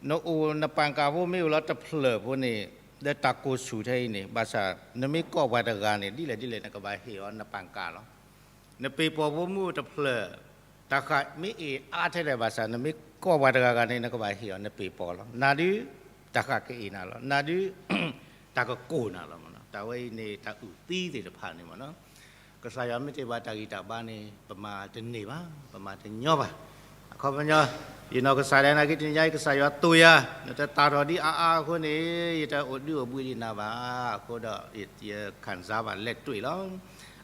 နအိၣ်နပၣ်ကၣ်ဖိမ့ၢ်အိၣ်လီၤတဖျၢၣ်ဖိန့ၣ် လၢတၢ်ကိၢ်ဆူၣ်ထဲအံၤန့ၣ် ဘၣ်ဆၣ် နမ့ၢ်ကိးပှၤတဂၤန့ၣ် ဒ်လဲၣ်ဒ်လဲၣ် နကဘၣ်ဟ့ၣ်အီၤနပၣ်ကၣ်လီၤ. နပ့ၤပီၤဖိမ့ၢ်အိၣ်တဖျၢၣ် တၢ်ဃာ်မ့ၢ်အ့ၣ်အါထဲလဲၣ်ဘၣ်ဆၣ် နမ့ၢ်ကိးပှၤတဂၤဂၤန့ၣ် နကဘၣ်ဟ့ၣ်အီၤနပ့ၤပီၤလီၤ. နၤဒုး တၢ်ဃာ်ကအ့ၣ်နၤလီၤ, နၤဒုး တၢ်ကကိၢ်နၤလီၤမ့ၢ်နီၤ. တၢ်ဝဲအံၤန့ၣ် တၢ်အုၣ်သံသ့ၣ်တဖၣ်န့ၣ်မ့ၢ်နီၤ ကစၢ်ယွၤမ့ၢ်တ့ၢ်ဘၣ်တၢ်ဂံၢ်တၢ်ဘါန့ၣ် ပမၤတန့ၢ်ဘၣ်, ပမၤတညီဘၣ်. အခီပညီ ယနီၢ်ကစၢ်ဒၣ်နာ်က့တနံၤညါအံၤ ကစၢ်ယွၤတိာ်ယၤ နတသၣ်ထီၣ်ဒ်အါအါအဃိန့ၣ် ယတအိၣ်ဒုးအိၣ်ဘှံးဒံးနၤဘၣ်. အဃိဒီး ယခံစားဘၣ်လဲၣ်တွ့ၣ်လီၤ.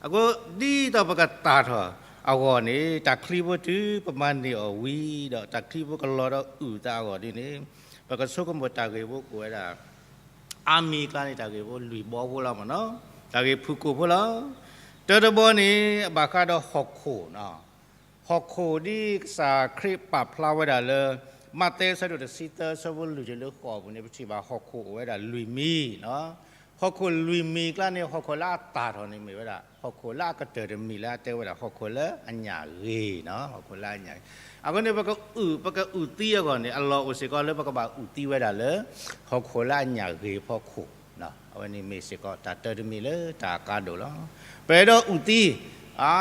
အဃိ ဒ်သိးပကသၣ်ထီၣ်အဂီၢ်န့ၣ် တၢ်ချံဖိတုၤပမၤန့ၢ်အီၤဝံၤဒီး တၢ်ချံဖိကလီၤဒီးအုၣ်သးအဂီၢ်ဒ်န့ၣ် ပကဆိကမိၣ်တၢ်ဂ့ၢ်ဖိကိးဝဲဒၣ် အါမံၤကျါန့ၣ် တၢ်ဂ့ၢ်ဖိလွံၢ်ဘီဖိလီၤမ့ၢ်နီၤ, တၢ်ဂ့ၢ်ဖုၣ်ကိာ်ဖိလီၤ. တၢတဘီန့ၣ် အဘၣ်ဃးဒီးဟီၣ်ခိၣ်နီၤ, ဟီၣ်ခိၣ်ဒ်ကစၢ်ခရံာ်ပာ်ဖျါဝဲဒၣ်လၢ မးသဲအဆၢဒိၣ်တဆံသၢ အဆၢဖိလွံၢ်တုၤလၢဃိးအပူၤန့ၣ် ပထံၣ်ဘၣ်ဟီၣ်ခိၣ်အိၣ်ဝဲဒၣ်လွံၢ်မံၤနီၤ. ဟီၣ်ခိၣ်လွံၢ်မံၤကျါန့ၣ် ဟီၣ်ခိၣ်လၢအသၣ်ထီၣ်န့ၣ်မ့ၢ်ဝဲဒၣ် ဟီၣ်ခိၣ်လၢအကတၢၢ်တမံၤလၢအတဲဝဲဒၣ် ဟီၣ်ခိၣ်လၢအညၣ်ဂ့ၤနီၤ, ဟီၣ်ခိၣ်လၢအညၣ်ဂ့ၤ. အဃိန့ၣ် ပကအုၣ်, ပကအုၣ်သံအဂီၢ်န့ၣ် အလီၢ်အိၣ်စ့ၢ်ကီးလၢပကဘၣ်အုၣ်သံဝဲဒၣ်လၢ ဟီၣ်ခိၣ်လၢအညၣ်ဂ့ၤဖီခိၣ်, အဝဲန့ၣ်မ့ၢ်စ့ၢ်ကီးတၢ်တၢတမံၤလၢတၢ်အကါဒိၣ်လီၤ. ပအဲၣ်ဒိးအုၣ်သံ, အါ,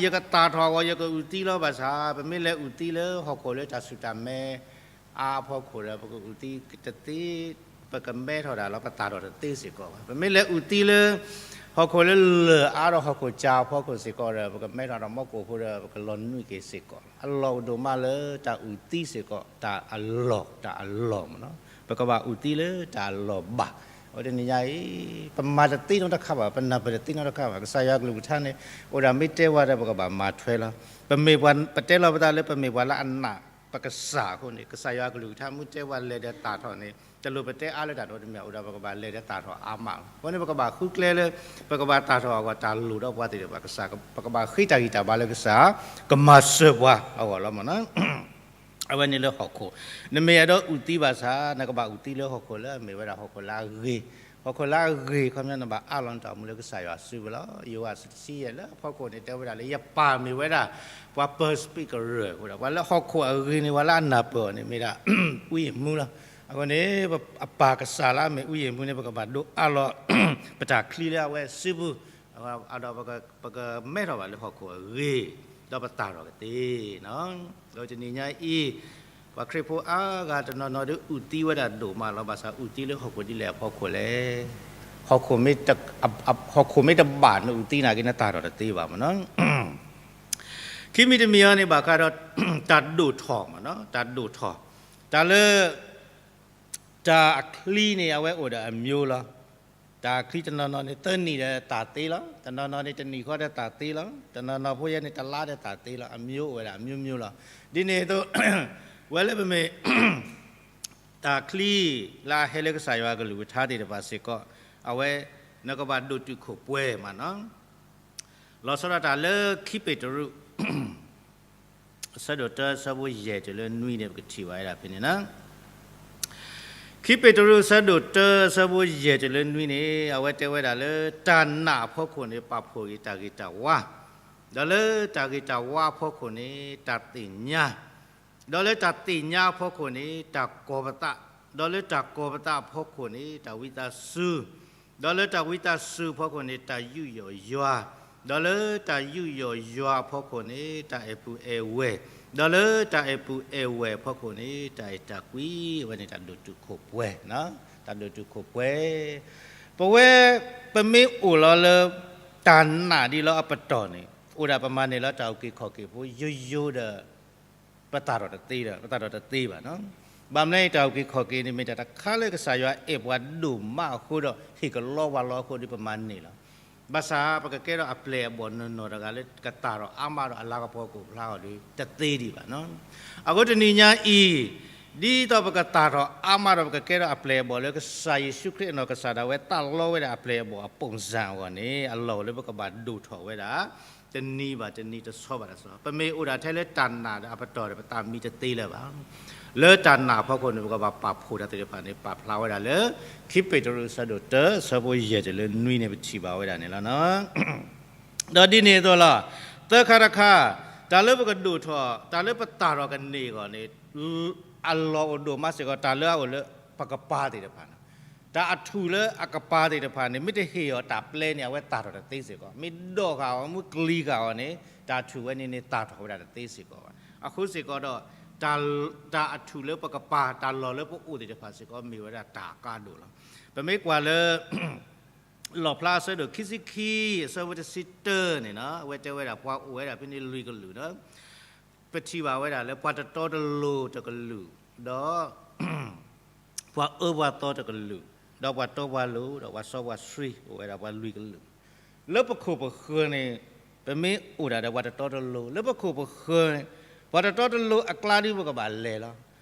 ယကသၣ်ထီၣ်အဂီၢ် ယကအုၣ်သံလီၤ. ဘၣ်ဆၣ် ပမ့ၢ်လဲၤအုၣ်သံလၢဟီၣ်ခိၣ်လၢတၢ်ဆူၣ်တၢ်မဲ အါအဖီခိၣ်ဒီး ပကအုၣ်သံတသ့, ပကမဲထီၣ်တၢ်လီၤ, ပသၣ်ထီၣ်တသ့စ့ၢ်ကီးဘၣ်. ပမ့ၢ်လဲၤအုၣ်သံလၢ ဟီၣ်ခိၣ်လၢလၢၢ်အါဒီးဟီၣ်ခိၣ်စၢ်အဖီခိၣ်စ့ၢ်ကီးဒီး ပကမဲထီၣ်တၢ်မီၢ်ကိၣ်ဖိဒီး ပကလီၤနွံက့ၤစ့ၢ်ကီး. အလီၢ်ကဒိၣ်မးလၢတၢ်အုၣ်သံစ့ၢ်ကီး တၢ်အလီၢ်, တၢ်အလီၢ်မ့ၢ်နီၤ. ပကဘၣ်အုၣ်သံလၢတၢ်အလီၢ်ဘၣ်. အဝဲတနံၤညါအံၤ ပမၤတသ့နီတခါဘၣ်, ပနၢ်ပၢၢ်တသ့နီတခါဘၣ်. ကစၢ်ယွၤကလုၢ်ကထါန့ၣ် အိၣ်ဒၣ်မ့ၢ်တဲဝဲဒီး ပကဘၣ်မၤထွဲလီၤ. ပမ့ၢ်ပှၤ, ပတဲလီၤပသးလၢ ပမ့ၢ်ပှၤလၢအနာ် ပကစၢ်အဃိန့ၣ် ကစၢ်ယွၤကလုၢ်ကထါမ့ၢ်တဲဝဲလဲၤဒီးသၣ်ထီၣ်န့ၣ် တလိၣ်ပတဲအါလၢတၢ်ဒိတမ့ၢ် အိၣ်ဒၣ်ပကဘၣ်လဲၤဒီးသၣ်ထီၣ်အါမးလီၤ. အဃိန့ၣ် ပကဘၣ်ဃုကျဲလၢ ပကဘၣ်သၣ်ထီၣ်အဂီၢ် တၢ်လိၣ်ဒီးပှၤသ့ၣ်တဖၣ် ကစၢ်, ပကဘၣ်ဃ့တၢ်ဂံၢ်တၢ်ဘါလၢကစၢ် ကမၤစၢၤပှၤအဂီၢ်လီၤမ့ၢ်နီၤ. အဝဲန့ၣ်လၢဟီၣ်ခိၣ်, နမ့ၢ်အဲၣ်ဒိးအုၣ်သံဘၣ်ဆၣ် နကဘၣ်အုၣ်သံလၢဟီၣ်ခိၣ်လၢအမ့ၢ်ဝဲဒၣ်ဟီၣ်ခိၣ်လၢအဂ့ၤ, ဟီၣ်ခိၣ်လၢအဂ့ၤ ခီပညီနဘၣ်အးလီၤနတၢ်အိၣ်မူလၢကစၢ်ယွၤအစုပူၤလီၤ. ယိၤဟၣ်အဆၢတဆံယဲၢ်လၢအဖီခိၣ်န့ၣ် တဲဝဲဒၣ်လၢယပၢ်မ့ၢ်ဝဲဒၣ် ပှၤပၢၤစပံးကရၢၢ်အဃိဒီး ပှၤလၢဟီၣ်ခိၣ်အဂ့ၤန့ၣ် ပှၤလၢအနၢ်ပၢၢ်အီၤန့ၣ် မ့ၢ်ဒၣ် ဥယျာဉ်မှူးလီၤ. အဃိန့ၣ် အပၢ်ကစၢ်လၢအမ့ၢ်ဥယျာ်မှူးန့ၣ် ပကဘၣ်ဒိးအးလီၤ ပတၢ်ချံလၢအဝဲစုပူၤ ဒီးပက ပကမဲထီၣ်ဘၣ်လၢဟီၣ်ခိၣ်အဂ့ၤ ဒီးပသၣ်ထီၣ်ကသ့ ဒီးတနံၤညါအံၤ ပှၤခရံာ်ဖိအါဂၤတနီၤနီၤဒုးအုၣ်သံဝဲဒၣ်ဒိၣ်မးလီၤ. ဘၣ်ဆၣ်အုၣ်သံလၢဟီၣ်ခိၣ်ဒ်လဲၣ်အဖီခိၣ်လဲၣ်. ဟီၣ်ခိၣ်မ့ၢ်တဘၣ်နအုၣ်သံနာ်က့ နသၣ်ထီၣ်တသ့ဘၣ်မ့ၢ်နီၤ. ခံမံၤတမံၤအံၤန့ၣ် ဘၣ်ဃးဒီး တၢ်ဒိၣ်ထီၣ်မ့ၢ်နီၤ, တၢ်ဒိၣ်ထီၣ်, တၢ်လၢ တၢ်အချံန့ၣ် အဝဲအိၣ်ဒီးအမျိုးလီၤ. တၢ်အချံတနီၤနီၤန့ၣ် သၢနံၣ်ဒီးသၣ်သ့လီၤ. တနီၤနီၤန့ၣ် တနံၣ်ဃီဒီးသၣ်သ့လီၤ. တနီၤနီၤဖိယဲန့ၣ် တလါဒီးသၣ်သ့လီၤ. အမျိုးအိၣ်ဝဲဒၣ်အမျိုးမျိုးလီၤ. ဒ်န့ၣ်အသိး ဝဲလၢပမ့ၢ် တၢ်ချံလၢအဟဲလၢကစၢ်ယွၤအကလုၢ်ကထါသ့ၣ်တဖၣ်စ့ၢ်ကီး အဝဲ နကဘၣ်ဒိၣ်တုာ်ခိၣ်ပှဲၤမ့ၢ်နီၤ. လီၤဆီဒၣ်တၢ်လၢခံပ့းတရူး အဆၢဒိၣ်တၢအဆၢဖိယဲၢ်တုၤလၢနွံန့ၣ် ပကထံၣ်ဘၣ်ဝဲဒၣ်ဖဲန့ၣ်လီၤ. ခံပ့းတရူးအဆၢဒိၣ်တၢအဆၢဖိယဲၢ်တုၤလၢနွံန့ၣ် အဝဲတဲဝဲဒၣ်လၢ တၢ်နာ်အဖီခိၣ်န့ၣ် ပာ်ဖှိၣ်က့ၤတၢ်ဂ့ၤတၢ်ဝါ, ဒီးလၢတၢ်ဂ့ၤတၢ်ဝါအဖီခိၣ်န့ၣ် တၢ်သ့ၣ်ညါ, ဒီးလၢတၢ်သ့ၣ်ညါအဖီခိၣ်န့ၣ် တၢ်ကီၤပသး, ဒီးလၢတၢ်ကီၤပသးအဖီခိၣ်န့ၣ် တၢ်ဝံသးစူၤ, ဒီးလၢတၢ်ဝံသးစူၤအဖီခိၣ်န့ၣ် တၢ်ယူးယီၣ်ယွၤ, ဒီးလၢတၢ်ယူးယီၣ်ယွၤအဖီခိၣ်န့ၣ် တၢ်အဲၣ်ပုၢ်အဲၣ်ဝဲၢ်, ဒီးလၢတၢ်အဲၣ်ပုၢ်အဲၣ်ဝဲၢ်အဖီခိၣ်န့ၣ် တၢ်အဲၣ်တၢ်ကွံ, အဝဲန့ၣ်တၢ်ဒိၣ်တုာ်ခိၣ်ပှဲၤ, တၢ်ဒိၣ်တုာ်ခိၣ်ပှဲၤ. ပဝဲ ပမ့ၢ်အိၣ်လီၤလၢ တၢ်နာ်ဒ်လီၤအပတီၢ်န့ၣ် အိၣ်ဒၣ်ပမၤန့ၢ်လီၤတၢ်အုၣ်က့ၤခီၣ်က့ၤဖိယိယိဒီး ပသၣ်ထီၣ်တသ့ဒီး ပသၣ်ထီၣ်တသ့ဘၣ်နီၤ. ဘၣ်မနုၤအံၤ တၢ်အုၣ်က့ၤခီၣ်က့ၤန့ၣ် မ့ၢ်တၢ်တခါလၢကစၢ်ယွၤအဲၣ်ပှၤဒိၣ်မးအဃိဒီး ဟ့ၣ်ကလီဝါလီအဃိဒီး ပမၤန့ၢ်လီၤ. ဘၣ်ဆၣ်ပကကဲထီၣ်အပျဲၢ်အဘီၣ်နီၢ်နီၢ်တဂၤလၢကသၣ်ထီၣ်အါမးဒီးအလၤကပီၤကအိၣ်ဖျါအီၤဒီး တသ့ဒံးဘၣ်နီၤ. အဃိတနံၤညါအံၤ ဒ်သိးပကသၣ်ထီၣ်အါမးဒီး ပကကဲထီၣ်အပျဲၢ်အဘီၣ်လၢကစၢ်ယ့ၣ်ၡူးခရံာ်အနီၢ်ကစၢ်ဒၣ်ဝဲ သးလီဝဲဒၣ်အပျဲၢ်အဘီၣ်အပိၣ်စၣ်အဂီၢ်န့ၣ် အလီၢ်အိၣ်လၢပကဘၣ်ဒိၣ်ထီၣ်ဝဲဒၣ် တနံၤဘၣ်တနံၤ တဆီဘၣ်တဆီ, ပမ့ၢ်အိၣ်ဒၣ်ထဲလၢတၢ်နာ်ဒီးအပတီၢ်ဒီး ပသးမံတသ့လၢၤဘၣ်. လၢတၢ်နာ်အဖီခိၣ်န့ၣ် ပကဘၣ်ပာ်ဖှိၣ်တၢ်သ့ၣ်တဖၣ်န့ၣ် ပာ်ဖျါဝဲဒၣ်လၢ ခံပ့းတရူးအဆၢဒိၣ်တၢ အဆၢဖိယဲၢ်တုၤလၢနွံန့ၣ် ပထံၣ်ဘၣ်ဝဲဒၣ်န့ၣ်လီၤ. ဒီးဒ်န့ၣ်အသိးလီၤ. သၢခါတခါ, တၢ်လၢပကဒိၣ်ထီၣ် တၢ်လၢပသၣ်ထီၣ်ကန့ၢ်အဂီၢ်န့ၣ် အလီၢ်အိၣ်ဒိၣ်မးစ့ၢ်ကီး တၢ်လၢအအိၣ်လၢပကပၤသ့ၣ်တဖၣ်န့ၣ်, တၢ်အထူၣ်လၢအကပၤသ့ၣ်တဖၣ်န့ၣ် မ့ၢ်တဟ့ၣ်အီၤတၢ်ပျဲန့ၣ် အဝဲသၣ်ထီၣ်တသ့စ့ၢ်ကီး, မ့ၢ်ဒိးဃာ်အီၤ မ့ၢ်ကျံၤဃာ်အီၤန့ၣ် တၢ်ထူၣ်ဝဲန့ၣ်န့ၣ် သၣ်ထီၣ်ဝဲဒၣ်တသ့စ့ၢ်ကီးဘၣ်. အဃိစ့ၢ်ကီးဒီး တၢ်အထူၣ်လၢပကပၤ တၢ်လီၢ်လၢပအိၣ်သ့ၣ်တဖၣ်စ့ၢ်ကီး မ့ၢ်ဝဲဒၣ်တၢ်အကါဒိၣ်လီၤ. ပမ့ၢ်ကွၢ်လၢ လီၣ်ဖျါအဆၢဒိၣ်ခံဆံခံ အဆၢဖိတဆံတၢန့ၣ်နီၤ, အဝဲတဲဝဲဒၣ် ပှၤအိၣ်ဝဲဒၣ်ဖဲန့ၣ်လွံၢ်ကလုာ်နီၤ. ပထံၣ်ဘၣ်ဝဲဒၣ်လၢ ပှၤတတီတလိၤတကလုာ်, ဒီး ပှၤအၢပှၤသီတကလုာ်, ဒီးပှၤတီပှၤလိၤ ဒီးပှၤစီပှၤဆှံ အိၣ်ဝဲဒၣ်ပှၤလွံၢ်ကလုာ်. လၢပခိၣ်ပဃၢၤန့ၣ် ပမ့ၢ်အိၣ်ဒၣ်ဒီးပှၤတတီတလိၤ လၢပခိၣ်ပဃၢၤန့ၣ် ပှၤတတီတလိၤအကျါဒုး ပကဘၣ်လဲၤလီၤ.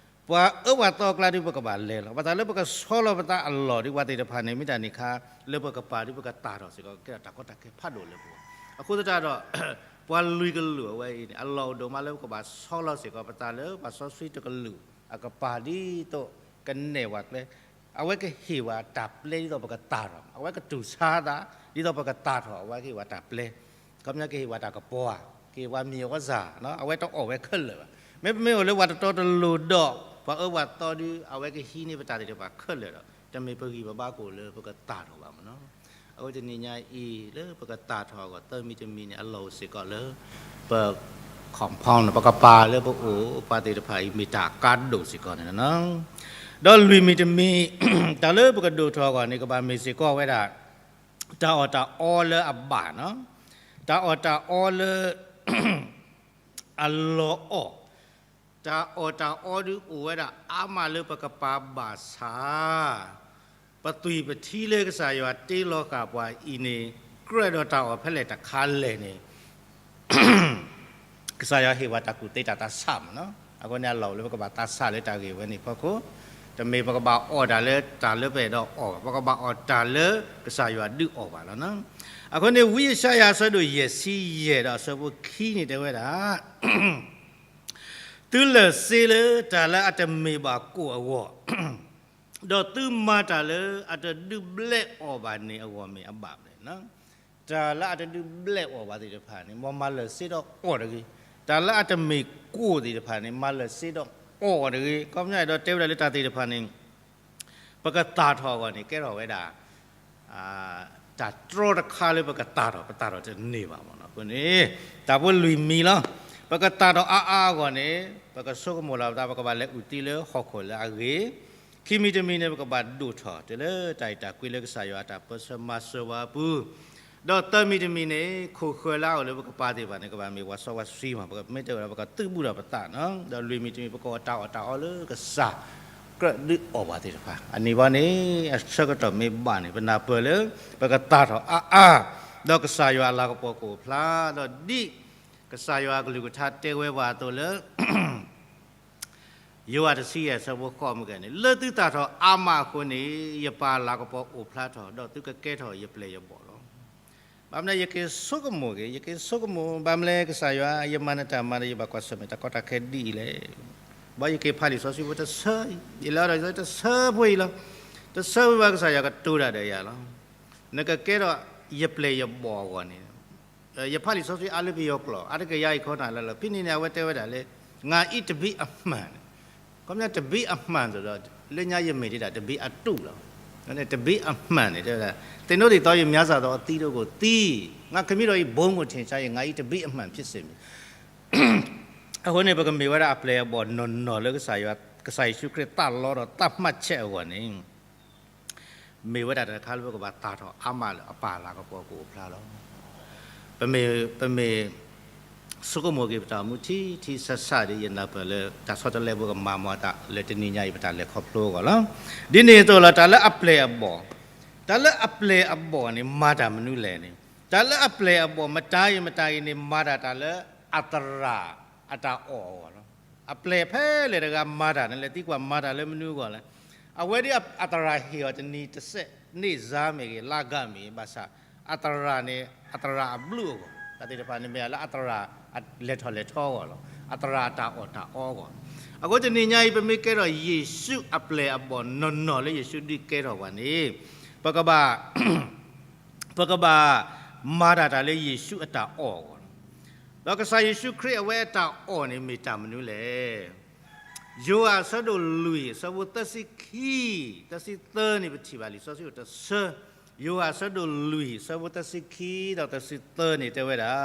ပှၤအၢပှၤသီအကျါဒုး ပကဘၣ်လဲၤလီၤ. ဘၣ်ဆၣ်လၢပကဆီလီၤပသးအလီၢ်ဒုး ပှၤသ့ၣ်တဖၣ်န့ၣ် မ့ၢ်တၢ်န့ၣ်ခါ လၢပကပၤဒုး ပကသၣ်ထီၣ်စ့ၢ်ကီး ကဲထီၣ်တၢ်ကီတၢ်ခဲဖးဒိၣ်လၢပဂီၢ်. အဃိသတးဒီး ပှၤလွံၢ်ကလုာ်အဝဲအံၤန့ၣ် အလီၢ်အိၣ်ဒိၣ်မးလၢပကဘၣ်ဆီလီၤစ့ၢ်ကီး ပသးလၢပှၤစီဆှံတကလုာ် အကပၤဒ်သိးကနဲၣ်ပှၤကျဲ, အဝဲကဟ့ၣ်ပှၤတၢ်ပျဲဒ်သိးပကသၣ်ထီၣ်, အဝဲကတူၢ်ဆါသး ဒ်သိးပကသၣ်ထီၣ် အဝဲကဟ့ၣ်ပှၤတၢ်ပျဲ, ခီပညီကဟ့ၣ်ပှၤတၢ်ကပီၤဧါ, ကဟ့ၣ်ပှၤမ့ၢ်အီၣ်ကစၢ်, အဝဲတအီၣ်ဝဲခဲလၢာ်ဘၣ်. မ့မ့ၢ်အိၣ်လၢပှၤတတီတလိၤဒီး ပှၤအၢပှၤသီဒုး အဝဲကဟံးန့ၢ်ပတၢ်သ့ၣ်တဖၣ်ခဲလၢာ်ဒီး တမ့ၢ်ပဂံၢ်ပဘါကအိၣ်လၢပကသၣ်ထီၣ်ဘၣ်မ့ၢ်နီၤ. အဃိတနံၤညါအံၤ လၢပကသၣ်ထီၣ်အဂီၢ် သၢမံၤတမံၤန့ၣ် အလီၢ်အိၣ်စ့ၢ်ကီးလၢ ပ compound ပကပၤလၢပအိၣ်ပှၤသ့ၣ်တဖၣ်အံၤ မ့ၢ်တၢ်ကါဒိၣ်စ့ၢ်ကီးန့ၣ်လီၤ. ဒီးလွံၢ်မံၤတမံၤ တၢ်လၢပကဒိၣ်ထီၣ်အဂီၢ်န့ၣ် ကဘၣ်မ့ၢ်စ့ၢ်ကီးဝဲဒၣ် တၢ်အီၣ်တၢ်အီလၢအဘၣ်နီၤ, တၢ်အီၣ်တၢ်အီလၢ အလီၢ်အီၣ်, တၢ်အီၣ်တၢ်အီဒုးအိၣ်ဝဲဒၣ်အါမးလၢပကပၤဘၣ်ဆၣ်, ပသွံၣ်ပထံလၢကစၢ်ယွၤတ့လီၤဃာ်ပှၤအံၤန့ၣ် ကြၢးဒီးတၢ်အီၣ်ဖဲလဲၣ်တခါလဲၣ်န့ၣ် ကစၢ်ယွၤဟ့ၣ်ပှၤတၢ်ကူၣ်သ့တၢ်သးဆးမ့ၢ်နီၤ. အဃိန့ၣ်အလီၢ်အိၣ်လၢပကဘၣ်သးဆးလၢတၢ်ဂ့ၢ်ဝဲန့ၣ်အဖီခိၣ်, တမ့ၢ်ပကဘၣ်အီၣ်တၢ်လၢတၢ်လၢပအဲၣ်ဒိးအီၣ်ဘၣ်, ပကဘၣ်အီၣ်တၢ်လၢကစၢ်ယွၤဒုးအီၣ်ဘၣ်လီၤ. အဃိန့ၣ် ဝံယၡါယၤအဆၢဒိၣ်ယဲၢ်ဆံယဲၢ်ဒီးအဆၢဖိခံန့ၣ်တဲဝဲဒၣ် သုလၢာ်စ့လၢတၢ်လၢအတမ့ၢ်ဘၣ်ကိၣ်အဂီၢ် ဒီးသုမၤတၢ်လၢအတဒုးဘျဲးအီၣ်ဘၣ်န့ၣ်အဂီၢ်မ့ၢ်အဘၣ်လဲၣ်. တၢ်လၢအတဒုးဘျဲးအီၣ်ဘၣ်သ့ၣ်တဖၣ်န့ၣ် မ်မၤလၢာ်စ့ဒီးအီၣ်တဂ့ၤ. တၢ်လၢအတမ့ၢ်ကိၣ်သ့ၣ်တဖၣ်န့ၣ် မၤလၢာ်စ့ဒီးအီၣ်တဂ့ၤ. ခီပညီဒီးတဲဝဲဒၣ်လၢတၢ်သ့ၣ်တဖၣ်န့ၣ် ပကသၣ်ထီၣ်အဂီၢ်န့ၣ် ကဲထီၣ်ဝဲဒၣ် တၢ်တြီတခါလၢပကသၣ်ထီၣ် ပသၣ်ထီၣ်တန့ၢ်ဘၣ်မ့ၢ်နီၤ. အဃိန့ၣ် တၢ်ဖိလွံၢ်မံၤလီၤ. ပကသၣ်ထီၣ်အါအါအဂီၢ်န့ၣ် ပကဆိကမိၣ်လီၤပသး ပကဘၣ်လဲၤအုၣ်သံလၢဟီၣ်ခိၣ်လၢအဂ့ၤ. ခံမံၤတမံၤန့ၣ် ပကဘၣ်ဒိၣ်ထီၣ်တုၤလၢတၢ်အဲၣ်တၢ်ကွံလၢကစၢ်ယွၤအတၢ်ပၢဆှၢမၤစၢၤဝဲအပူၤ, ဒီးသၢမံၤတမံၤန့ၣ် ခိၣ်ဃၢၤလၢအအိၣ်လၢပကပၤသ့ၣ်တဖၣ်န့ၣ် ကဘၣ်မ့ၢ်ဝၤစီဝၤဆှံမး ပမ့ၢ်တဲဝဲဒၣ် ပကသုးဘူးဒီးပသးနီၤ. ဒီးလွံၢ်မံၤတမံၤ ပကအီၣ်တၢ်အီၣ်တၢ်အီလၢကစၢ်ကြၢးဒုးအီၣ်ပှၤသ့ၣ်တဖၣ် အန့ၣ်ဘၣ်န့ၣ် အဆၢကတီၢ်မ့ၢ်ဘၣ်န့ၣ် ပနၢ်ပၢၢ်လၢ ပကသၣ်ထီၣ်အါအါ, ဒီးကစၢ်ယွၤအလၤကပီၤကအိၣ်ဖျါ, ဒီးဒ်ကစၢ်ယွၤအကလုၢ်ကထါတဲဝဲပှၤအသိးလၢ ယိၤဟၣ်တဆံယဲၢ် အဆၢဖိဃိးမ့ၢ်ကဲန့ၣ် လၢသုသၣ်ထီၣ်အါမးအဃိန့ၣ် ယပၢ်အလၤကပီၤအိၣ်ဖျါထီၣ် ဒီးသုကကဲထီၣ်ယပျဲၢ်ယဘီၣ်လီၤ. ဘၣ်မနုၤ ယက့ၤဆိကမိၣ်က့ၤ ယက့ၤဆိကမိၣ် ဘၣ်မနုၤလဲၣ် ကစၢ်ယွၤ ယမၤနတၢ်မၤဒီး ယဘၣ်ကွၢ်ဆၢၣ်မဲာ်တၢ်ကီတၢ်ခဲဒ်အံၤလဲၣ်. ဘၣ်ယက့ၤဖးလံာ်စီဆှံဖိတဆၢအံၤ ယလဲၤအီၤဒီးတဆၢဖိအံၤလီၤ. တဆၢဖိဘၣ် ကစၢ်ယွၤကတိၤတၢ်ဒီးယၤလီၤ. နကကဲထီၣ်ယပျဲၢ်ယဘီၣ်အဂီၢ်န့ၣ် ယဖးလံာ်စီဆှံအါလၢပယီၤကျိာ် အါတက့ၢ်ယၤအံၤခီနၤလၢလီၤ. ဖဲန့ၣ်န့ၣ် အဝဲတဲဝဲဒၣ်လၢ ငါအံၤတဘံအမှန်န့ၣ်, ခီပညီတဘံအမှန်သိးဒီး လၢညါယမ့ၢ်ဒ်ဒၣ်တဘံအတူၢ်လီၤ. တဘံအမှန်န့ၣ် တဲဝဲဒၣ် သင်တို့သည် သော်ရင်များစွာသော အသီးတို့ကို သီး, ငါခမည်းတော်၏ ဘုန်းကို ထင်ရှား၍ ငါ၏တဘံအမှန် ဖြစ်စေမည်. အဃိန့ၣ် ပကမ့ၢ်ဝဲဒၣ်အပျဲၢ်အဘီၣ်နီၢ်နီၢ်လၢကစၢ်ယွၤ, ကစၢ်ယ့ၣ်ၡူးခရံာ်သးလီဒီးသးမၤဆဲးအဂီၢ်န့ၣ် မ့ၢ်ဝဲဒၣ်တၢ်တခါလၢပကဘၣ်သၣ်ထီၣ်အါမးလၢအပၢ်အလၤကပီၤကအိၣ်ဖျါလီၤ. ပမ့ၢ်, ပမ့ၢ်ဆိကမိၣ်က့ၤပတၢ်အိၣ်မူထံထံဆးဆးဒီး ယနၢ်ပၢၢ်လၢတၢ်ဆီတလဲဖိကမၤမၤအသးလၢတနံၤညါအံၤ ပတၢ်လဲၤခီဖျိအဂီၢ်လီၤ. ဒ်န့ၣ်အသိးလီၤ တၢ်လၢအပျဲၢ်အဘီၣ်, တၢ်လၢအပျဲၢ်အဘီၣ်န့ၣ် မၤတၢ်မနုၤလဲၣ်န့ၣ်, တၢ်လၢအပျဲၢ်အဘီၣ် မတၤအံၤမတၤအံၤန့ၣ် မၤတၢ်တၢ်လၢအသရၣ်အတၢ်အီၣ်အဂီၢ်လီၤ. အပျဲၢ်ဖဲလဲၣ်တဂၤမၤတၢ်န့ၣ် လဲၤသံကွၢ်မၤတၢ်လၢမနုၤအဂီၢ်လဲၣ်. အဝဲဒ်အသရၣ်ဟ့ၣ်အီၤတနံၤတစဲး န့ၣ်စါမ့ၢ်ဂ့ၤ လါဂၤမ့ၢ်ဂ့ၤ ဘၣ်ဆၣ် အသရၣ်န့ၣ် အသရၣ်အဘျုးအဂီၢ်, တၢ်သ့ၣ်တဖၣ်န့ၣ်မ့ၢ်လၢအသရၣ်လဲၤထီၣ်လဲၤထီအဂီၢ်လီၤ. အသရၣ်အတၢ်အီၣ်တၢ်အီအဂီၢ်. အဃိတနံၤညါအံၤ ပမ့ၢ်ကဲထီၣ်ယ့ၣ်ၡူးအပျဲၢ်အဘီၣ်နီၢ်နီၢ်လၢယ့ၣ်ၡူးဒုးကဲထီၣ်ပှၤန့ၣ် ပကဘၣ် ပကဘၣ်မၤတၢ်တၢ်လၢယ့ၣ်ၡူးအတၢ်အီၣ်အဂီၢ်လီၤ. ဒီးကစၢ်ယ့ၣ်ၡူးခရံာ်အဝဲအတၢ်အီၣ်န့ၣ်မ့ၢ်တၢ်မနုၤလဲၣ်. ယိၤဟၣ်အဆၢဒိၣ်လွံၢ် အဆၢဖိသၢဆံခံ, သၢဆံသၢန့ၣ် ပထံၣ်ဘၣ်လံာ်စီဆှံအိၣ်တဆၢ, ယိၤဟၣ်အဆၢဒိၣ်လွံၢ် အဆၢဖိသၢဆံခံဒီးသၢဆံသၢန့ၣ် တဲဝဲဒၣ်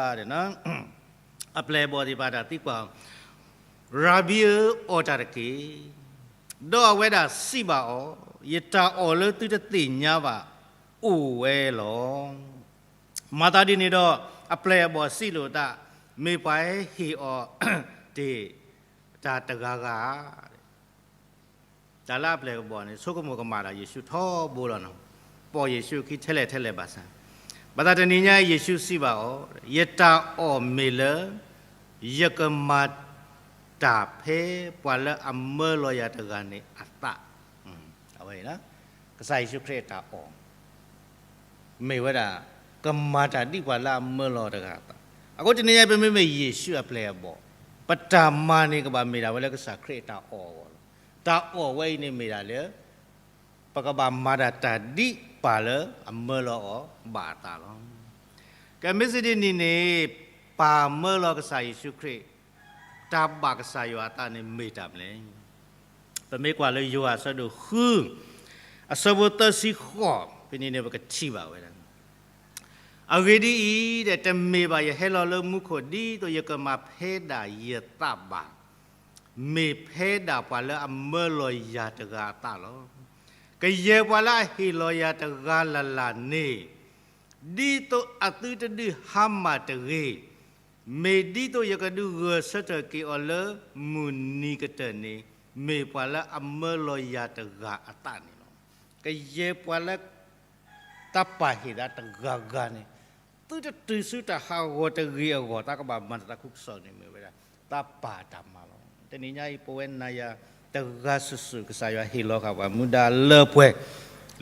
အပျဲၢ်အဘီၣ်သ့ၣ်တဖၣ်တၢ်သံကွၢ်, ရၤဘံဧၢ, အီၣ်တၢ်တက့ၢ်. ဒီးအဝဲဒၣ်စံးဘၣ်အီၤ, ယတၢ်အီၣ်လၢသုတသ့ၣ်ညါဘၣ်အိၣ်ဝဲလီၤ. မၤသးဒ်န့ၣ်ဒီး အပျဲၢ်အဘီၣ်စံးလိာ်သး, မ့ၢ်ပှၤဟဲဟ့ၣ်အီၤတ့ၢ်တၢ်တဂၤဂၤဧါ. တၢ်လၢအပျဲၢ်အဘီၣ်န့ၣ် ဆိကမိၣ်ကမၣ်ဒီးယ့ၣ်ၡူးထီဘိလီၤနီၤ. ပိာ်ယ့ၣ်ၡူးအခံထဲလဲၣ်ထဲလဲၣ်ဘၣ်ဆၣ်, ဘၣ်ဆၣ်တနံၤညါအံၤ ယ့ၣ်ၡူးစံးဘၣ်အီၤ, ယတၢ်အီၣ်မ့ၢ်လၢ ယကမၤတၢ်ဖဲပှၤလၢအမၢလီၤယၤတဂၤန့ၣ်အသး, အဝဲအံၤ ကစၢ်ယ့ၣ်ၡူးခရံာ်အတၢ်အီၣ် မ့ၢ်ဝဲဒၣ် ကမၤတၢ်ဒ်ပှၤလၢအမၢလီၤတဂၤအသး. အဃိတနံၤညါအံၤ ပမ့မ့ၢ်ယ့ၣ်ၡူးအပျဲၢ်အဘီၣ်, ပတၢ်မၤန့ၣ်ကဘၣ်မ့ၢ်ဒၣ်ဝဲလၢကစၢ်ခရံာ်အတၢ်အီၣ်အဂီၢ်လီၤ. တၢ်အီၣ်ဝဲအံၤန့ၣ်မ့ၢ်ဒၣ်လၢ ပကဘၣ်မၤဒၣ်တၢ်ဒ်ပၢ်လၢအမၢလီၤအီၤဘၣ်အသးလီၤ. ကမ့ၢ်စံးဒ်န့ၣ်န့ၣ် ပၢ်မၢလီၤကစၢ်ယ့ၣ်ၡူးခရံာ် တၢ်ဘၣ်ကစၢ်ယွၤအသးန့ၣ်မ့ၢ်တၢ်မနုၤလဲၣ်. ပမ့ၢ်ကွၢ်လၢယိၤဟၣ်အဆၢဒိၣ်ဃု အဆၢဖိသၢဆံဃိး ဖဲန့ၣ်န့ၣ် ပကထံၣ်ဘၣ်ဝဲဒၣ် အဂ့ၢ်ဒ်အံၤ, တမ့ၢ်ဘၣ်ယဟဲလီၤလၢမူခိၣ် ဒ်သိးယကမၤဖဲဒၣ်ယသးဘၣ်, မ့ၢ်ဖဲဒၣ်ပှၤလၢအမၢလီၤယၤတဂၤအသးလီၤ. ကယဲၢ်ပှၤလၢအဟ့ၣ်လီၤယၤတဂၤလၢ်လၢ်န့ၣ်, ဒ်သိးအသုတဒုးဟါမၢ်တဂ့ၤ, မ့ၢ်ဒ်သိးယကဒုးဂဲၤဆၢထၢၣ်က့ၤအီၤလၢမုၢ်နံၤကတၢၢ်န့ၣ်, မ့ၢ်ပှၤလၢအမၢလီၤယၤတဂၤအသးန့ၣ်လီၤ. ကယဲၢ်ပှၤလၢ တၢ်ပၢ်ဟ့ၣ်သးတဂၤဂၤန့ၣ်, သုတတုၤဆူတၢ်ဟးဂီၤတဂ့ၤအဂီၢ် တၢ်ကဘၣ်မၤတၢ်သးခုကစီၣ်န့ၣ် မ့ၢ်ဝဲဒၣ် တၢ်ပၢ်တၢ်မၤလီၤ. တနံၤညါအံၤ ပဝဲနၤယၤတဂၤစုာ်စုာ် ကစၢ်ယွၤဟ့ၣ်လီၤဃာ်ပှၤမူဒါလၢပှဲၤ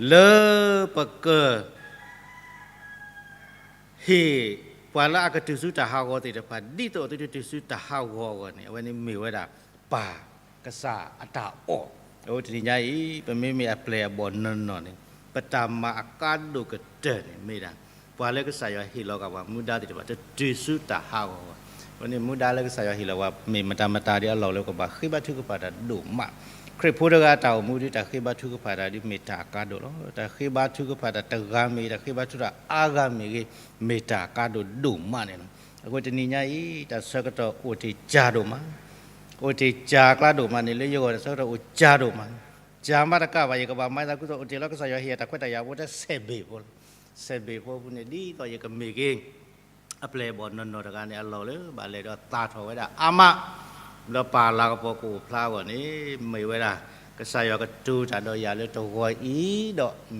လၢပက ဟ့ၣ်ပှၤလၢအကတုၤဆူတၢ်ဟးဂီၤသ့ၣ်တဖၣ် ဒ်သိးအသုတတုၤဆူတၢ်ဟးဂီၤအဂီၢ်န့ၣ် အဝဲန့ၣ်မ့ၢ်ဝဲဒၣ် ပၢ်ကစၢ်အတၢ်အီၣ် အဃိတနံၤညါအံၤ ပမ့မ့ၢ်အပျဲၢ်အဘီၣ်နီၢ်နီၢ်န့ၣ် ပတၢ်မၤအကါဒိၣ်ကတၢၢ်န့ၣ်မ့ၢ်ဒၣ် ပှၤလၢကစၢ်ယွၤဟ့ၣ်လီၤက့ၤပှၤမူဒါသ့ၣ်တဖၣ် တတုၤဆူတၢ်ဟးဂီၤအဂီၢ်. အဃိန့ၣ် မူဒါလၢကစၢ်ယွၤဟ့ၣ်လီၤပှၤ မ့ၢ်မတၤမတၤဒီးအလီၢ်လၢပကဘၣ်ဃ့ဘါထုကဖၣ်တၢ်ဒိၣ်မး. ခရံာ်ဖိတဂၤအတၢ်အိၣ်မူဒီး တၢ်ဃ့ဘါထုကဖၣ်တၢ်ဒ်မ့ၢ်တၢ်အကါဒိၣ်လီၤ. တၢ်ဃ့ဘါထုကဖၣ်တၢ်တဂၤမ့ၢ်ဂ့ၤ တၢ်ဃ့ဘါထုကဖၣ်တၢ်အါဂၤမ့ၢ်ဂ့ၤ မ့ၢ်တၢ်အကါဒိၣ်ဒိၣ်မးန့ၣ်လီၤ. အဃိတနံၤညါအံၤ တၢ်ဆၢကတီၢ်အိၣ်တ့ၢ်ကၢ်ဒိၣ်မး အိၣ်တ့ၢ်ကၢ်ကျါဒိၣ်မးန့ၣ် လၢယဂီၢ်န့ၣ် ဆၢကတီၢ်အိၣ်ကၢ်ဒိၣ်မး. ကၢ်မးတကးဘၣ် ယကဘၣ်မၤသးခုသိး အိၣ်တ့ၢ်လီၤကစၢ်ယွၤဟ့ၣ်အတၢ်ခွဲးတၢ်ယာ်ဖိတဆဲးဘ့ၣ်ဖိလီၤ. ဆဲးဘ့ၣ်ဖိအပူၤန့ၣ် ဒ်သိးယကမ့ၢ်က့ၤ အပျဲၢ်အဘီၣ်နီၢ်နီၢ်တဂၤန့ၣ် အလီၢ်လၢဘၣ်လဲၤဒီးသၣ်ထီၣ်ဝဲဒၣ်အါမး ဒီးပၢ်လၤကပီၤကအိၣ်ဖျါအဂီၢ်န့ၣ် မ့ၢ်ဝဲဒၣ် ကစၢ်ယွၤကတိၤတၢ်ဒီးယၤလၢတဂီၤအံၤ ဒီး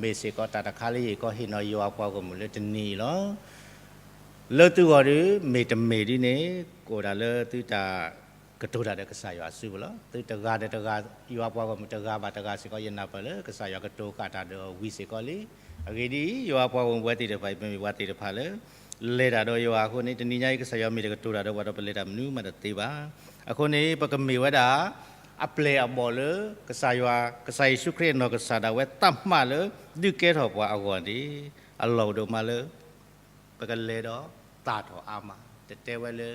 မ့ၢ်စ့ၢ်ကီးတၢ်တခါလၢယကီး ဟ့ၣ်နီၤယွၤအပှၤဂီၢ်မုၢ်လၢတနံၤအံၤလီၤ. လၢသုဂီၢ်ဒီး မ့ၢ်တမ့ၢ်ဒ်န့ၣ် ကအိၣ်ဒၣ်လၢသုတၢ်ကတိၤတၢ်ဒီးကစၢ်ယွၤအစုပူၤလီၤ. သုတဂၤဒီးတဂၤ ယွၤပှၤဂီၢ်မုၢ်တဂၤဘၣ်တဂၤစ့ၢ်ကီး ယနၢ်ပၢၢ်လၢကစၢ်ယွၤကတိၤဃာ်တၢ်ဒီးဝံၤစ့ၢ်ကီးလံ. အဂ့ၢ်ဒ်အံၤ ယွၤပှၤဂီၢ်မုၢ်ဝဲသ့ၣ်တဖၣ်အံၤ ပမ့ၢ်ပှၤသ့ၣ်တဖၣ်လၢ လဲၤတၢ်ဒီးယွၤအဃိန့ၣ် တနံၤညါအံၤ ကစၢ်ယွၤမ့ၢ်တကတိၤတၢ်ဒီးပှၤဒီး ပလဲၤတၢ်မနုၤမးတသ့ဘၣ်. အဃိန့ၣ် ပကမ့ၢ်ဝဲဒၣ် အပျဲၢ်အဘီၣ်လၢ ကစၢ်ယွၤ ကစၢ်ယ့ၣ်ၡူးခရံာ်အနီၢ်ကစၢ်ဒၣ်ဝဲသတ်မှတ်လၢ ဒုးကဲထီၣ်ပှၤအဂီၢ်န့ၣ် အလီၢ်အိၣ်ဒိၣ်မးလၢ ပကလဲၤဒီးသၣ်ထီၣ်အါမး, တတဲဝဲလၢ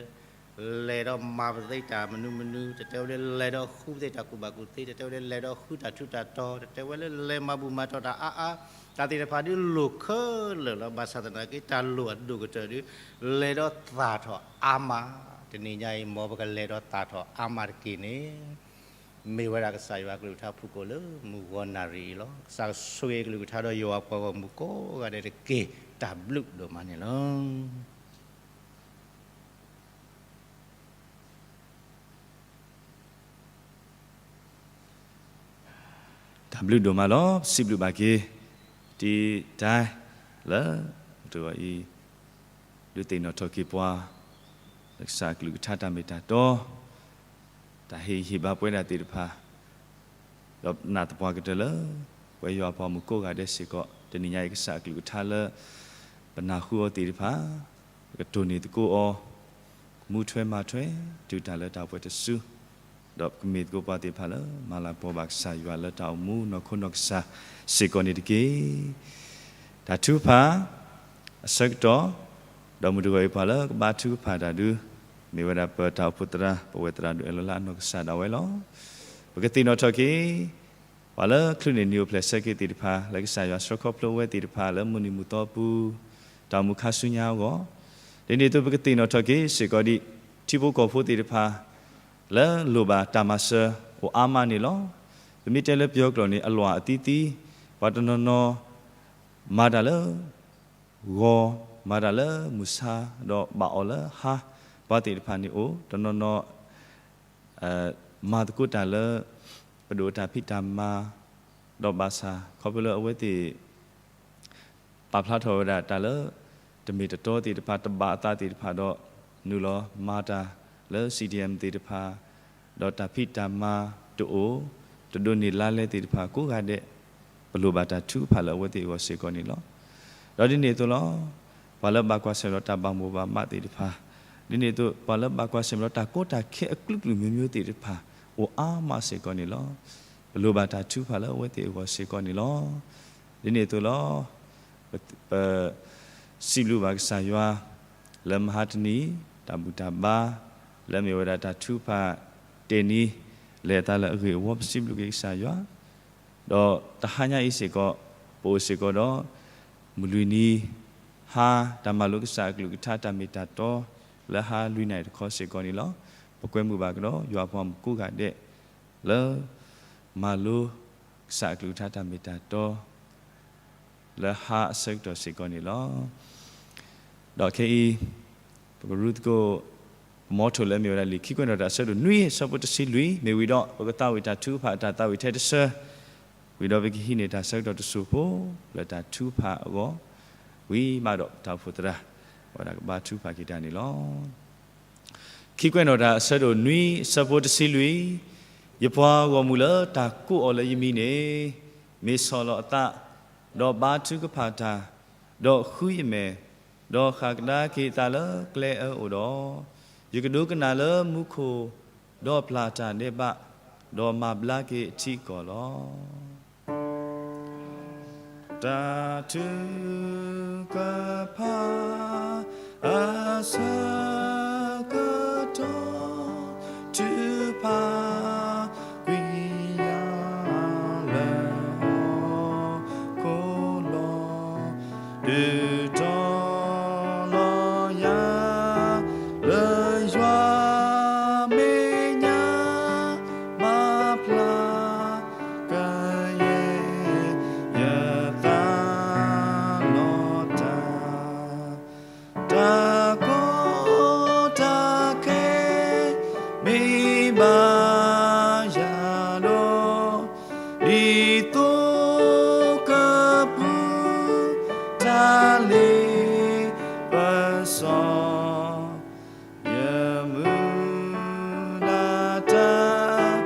လဲၤဒီးမၤပသ့တၢ်မနုၤမနုၤ, တတဲဝဲလၢလဲၤဒီးဃုပသ့တၢ်ကူၣ်ဘၣ်ကူၣ်သ့, တတဲဝဲလၢလဲၤဒီးဃုတၢ်ထူးတၢ်တီၤ, တတဲဝဲလၢလဲၤမၤဘူၣ်မၤတီၢ်တၢ်အါအါ, တၢ်သ့ၣ်တဖၣ်ဒုးလိၣ်ခဲလၢာ်လီၤ. ဘၣ်ဆၣ်သနာ်က့ တၢ်လိၣ်အဒိၣ်ကတၢၢ်ဒုး လဲၤဒီးသၣ်ထီၣ်အါမး. တနံၤညါအံၤ မ်ပကလဲၤဒီးသၣ်ထီၣ်အါမးတက့ၢ်န့ၣ် မ့ၢ်ဝဲဒၣ်ကစၢ်ယွၤကလုၢ်ကထါဖုၣ်ကိာ်လၢမုၢ်ဂီၤနၣ်ရံၣ်အံၤလီၤ. ကစၢ်ဆိၣ်ဂ့ၤကလုၢ်ကထါဒီးယွၤပှၤဂီၢ်မုၢ်ကိးဂၤဒဲးတက့ၢ်. တၢ်ဘျုးဒိၣ်မးန့ၣ်လီၤ. တၢ်ဘျုးဒိၣ်မးလီၤ. ပစံးဘျုးဘၣ်က့ၤ တံၤတၢ်လၢ တဂီၤအံၤ ဒုးသ့ၣ်နီၣ်ထီၣ်က့ၤပှၤ လၢကစၢ်အကလုၢ်ကထါတၢ်မ့ၢ်တၢ်တီ တၢ်ဟ့ၣ်ဂံၢ်ဟ့ၣ်ဘါပဝဲဒၣ်သ့ၣ်တဖၣ် ဒီးနာ်သပှၢ်ကတၢၢ်လၢ ပဝဲယွၤအပှၤမုၣ်ကိးဂၤဒဲးစ့ၢ်ကီး တနံၤညါအံၤကစၢ်အကလုၢ်ကထါလၢ ပနၢ်ဟူအီၤသ့ၣ်တဖၣ် ပကတိၢ်န့ၢ်သကိးအီၤ မူထွဲမၤထွဲ တုၤတၢ်လၢတၢ်ပှဲၤတစု ဒီးပကမ့ၢ်သကိးပှၤသ့ၣ်တဖၣ်လၢ မၤလၤကပီၤဘၣ်ကစၢ်ယွၤလၢတၢ်အိၣ်မူနီၢ်ခိနီၢ်ကစၢ်စ့ၢ်ကီးန့ၣ်တက့ၢ်. တၢ်ထုကဖၣ် အဆၢကတီၢ် ဒီးမုၢ်တဂီၤအံၤပှၤလၢကဘါထုကဖၣ်တၢ်ဒုး မ့ၢ်ဝဲဒၣ်ပတၢ်အိၣ်ဖှိၣ်သရၣ် ပဝဲသရၣ်ဒိၣ်အဲၣ်လီၤလၢအနီၢ်ကစၢ်ဒၣ်ဝဲလီၤ. ပကသ့ၣ်နီၣ်ထီၣ်က့ၤ ပှၤလၢချုးန့ၢ်နံၤအိၣ်ဖျဲၣ်ဆၢက့ၤသ့ၣ်တဖၣ် လၢကစၢ်ယွၤဆှၢခီဖျိဝဲသ့ၣ်တဖၣ် လၢမုၢ်နံၤမုၢ်သီပူၤ တၢ်အိၣ်မူခါဆူညါအဂီၢ်, ဒ်န့ၣ်အသိးပကသ့ၣ်နီၣ်ထီၣ်က့ၤစ့ၢ်ကီးဒံး ထံဖိကီၢ်ဖိသ့ၣ်တဖၣ် လၢလိၣ်ဘၣ်တၢ်မၤစၢၤအိၣ်အါမးန့ၣ်လီၤ. ပမ့ၢ်တဲလၢပယီၤကျိာ်န့ၣ် အလွၢ်အသံသံ, ပှၤတနီၤနီၤ မၤတၢ်လၢ ဂီၤ, မၤတၢ်လၢမုၢ်ဆါ, ဒီးဘၣ်အီၣ်လၢဟါ, ပှၤသ့ၣ်တဖၣ်န့ၣ်အိၣ်, တနီၤနီၤ မၤသကိးတၢ်လၢ ပဒိၣ်တၢ်ဖံးတၢ်မၤ, ဒီးဘၣ်ဆၣ် ခီဖျိလၢအဝဲသ့ၣ် ပာ်ဖျါထီၣ်ဝဲဒၣ်တၢ်လၢ တမ့ၢ်တတီသ့ၣ်တဖၣ် တဘၣ်အသးသ့ၣ်တဖၣ်ဒီး နုာ်လီၤမၤတၢ်လၢ CDM သ့ၣ်တဖၣ်, ဒီးတၢ်ဖံးတၢ်မၤတအိၣ်, တဒိးန့ၢ်လါလဲသ့ၣ်တဖၣ်ကိးဂၤဒဲး, ပလိၣ်ဘၣ်တၢ်ထုကဖၣ်လၢအဝဲသ့ၣ်အဂီၢ်စ့ၢ်ကီးန့ၣ်လီၤ. ဒီးဒ်န့ၣ်အသိးလီၤ. ပှၤလၢဘၣ်ကွၢ်ဆၢၣ်လီၤတၢ်ဘၣ်မိၢ်ဘၣ်မးသ့ၣ်တဖၣ်, ဒ်န့ၣ်အသိး ပှၤလၢဘၣ်ကွၢ်ဆၢၣ်လီၤတၢ်ကီတၢ်ခဲအကလုာ်ကလုာ်မျိုးမျိုးသ့ၣ်တဖၣ် အိၣ်အါမးစ့ၢ်ကီးန့ၣ်လီၤ. ပလိၣ်ဘၣ်တၢ်ထုကဖၣ်လၢအဝဲသ့ၣ်အဂီၢ်စ့ၢ်ကီးန့ၣ်လီၤ. ဒ်န့ၣ်အသိးလီၤ. ပစံးဘျုးဘၣ်ကစၢ်ယွၤ လၢမဟါတနံၤ တၢ်ဘူၣ်တၢ်ဘါ လၢအမ့ၢ်ဝဲဒၣ်တၢ်ထုကဖၣ်တ့ၢ်နံၤ လဲၤအသးလၢအဂ့ၢ်အဝီ ပစံးဘျုးက့ၤကစၢ်ယွၤ ဒီးတဟါညါအံၤစ့ၢ်ကီး ပအိၣ်စ့ၢ်ကီးဒီး မုၢ်လွံၢ်နံၤ ဟါ တၢ်မၤလိကစၢ်အကလုၢ်ကထါတၢ်မ့ၢ်တၢ်တီ လၢဟါလွံၢ်နၣ်ရံၣ်တခီစ့ၢ်ကီးန့ၣ်လီၤ. ပကွဲမုာ်ဘၣ်ကဒီး ယွၤအပှၤမုၣ်ကိးဂၤဒဲး လၢ မၤလိကစၢ်အကလုၢ်ကထါတၢ်မ့ၢ်တၢ်တီ လၢဟါအဆၢကတီၢ်စ့ၢ်ကီးန့ၣ်လီၤ. ဒီးခဲအံၤ ပကရူသကိး ပမီထိၣ်လၢအမ့ၢ်ဝဲဒၣ်လံာ်ခံကွဲးနီၣ်တၢ်အဆၢဒိၣ်နွံအဆၢဖိတဆံလွံၢ် မ့ၢ်ဝံၤဒီး ပကသးဝံၣ်တၢ်ထုကဖၣ်အတၢ်သးဝံၣ်ထဲတဆၢ, ဝံၤဒီးပကဟံးန့ၢ်တၢ်ဆၢကတီၢ်တစိၢ်ဖိ လၢတၢ်ထုကဖၣ်အဂီၢ်, ဝံၤမးဒီးပတၢ်အိၣ်ဖှိၣ်သရၣ် အဝဲဒၣ်ကဘါထုကဖၣ်က့ၤတၢ်န့ၣ်လီၤ. ခံကွဲးနီၣ်တၢ်အဆၢဒိၣ်နွံအဆၢဖိတဆံလွံၢ်, ယပှၤဂီၢ်မုၢ်လၢတၢ်ကိးအီၤလၢယမံၤန့ၣ် မ့ၢ်ဆီၣ်လီၤအသး, ဒီးဘါထုကဖၣ်တၢ်, ဒီးဃုယမဲာ်, ဒီးဃၣ်ကဒါက့ၤအသးလၢကျဲအၢအိၣ်ဒီး, ယကဒိကနၣ်လၢမူခိၣ်, ဒီးပျၢ်တၢ်ဒဲးဘး, ဒီးမၤဘျါက့ၤအထံအကီၢ်လီၤ. တၢ်ထုကဖၣ်အဆၢကတီၢ် ထုကဖၣ်ကွံာ်ယၤလၢဟီၣ်ခိၣ်လီၢ်, ဒုးတီလီၤယၤ လၢယွၤမဲာ်ညါ မၤဖျါကယဲၢ်ယသးလီၤတၢ်, တၢ်ကီတၢ်ခဲ မ့ၢ်ဘၣ်ယၤဒီး ဒ်သိးကပူၤ တၢ်လ့ပစီ ယမုၢ်လၢ်တၢ်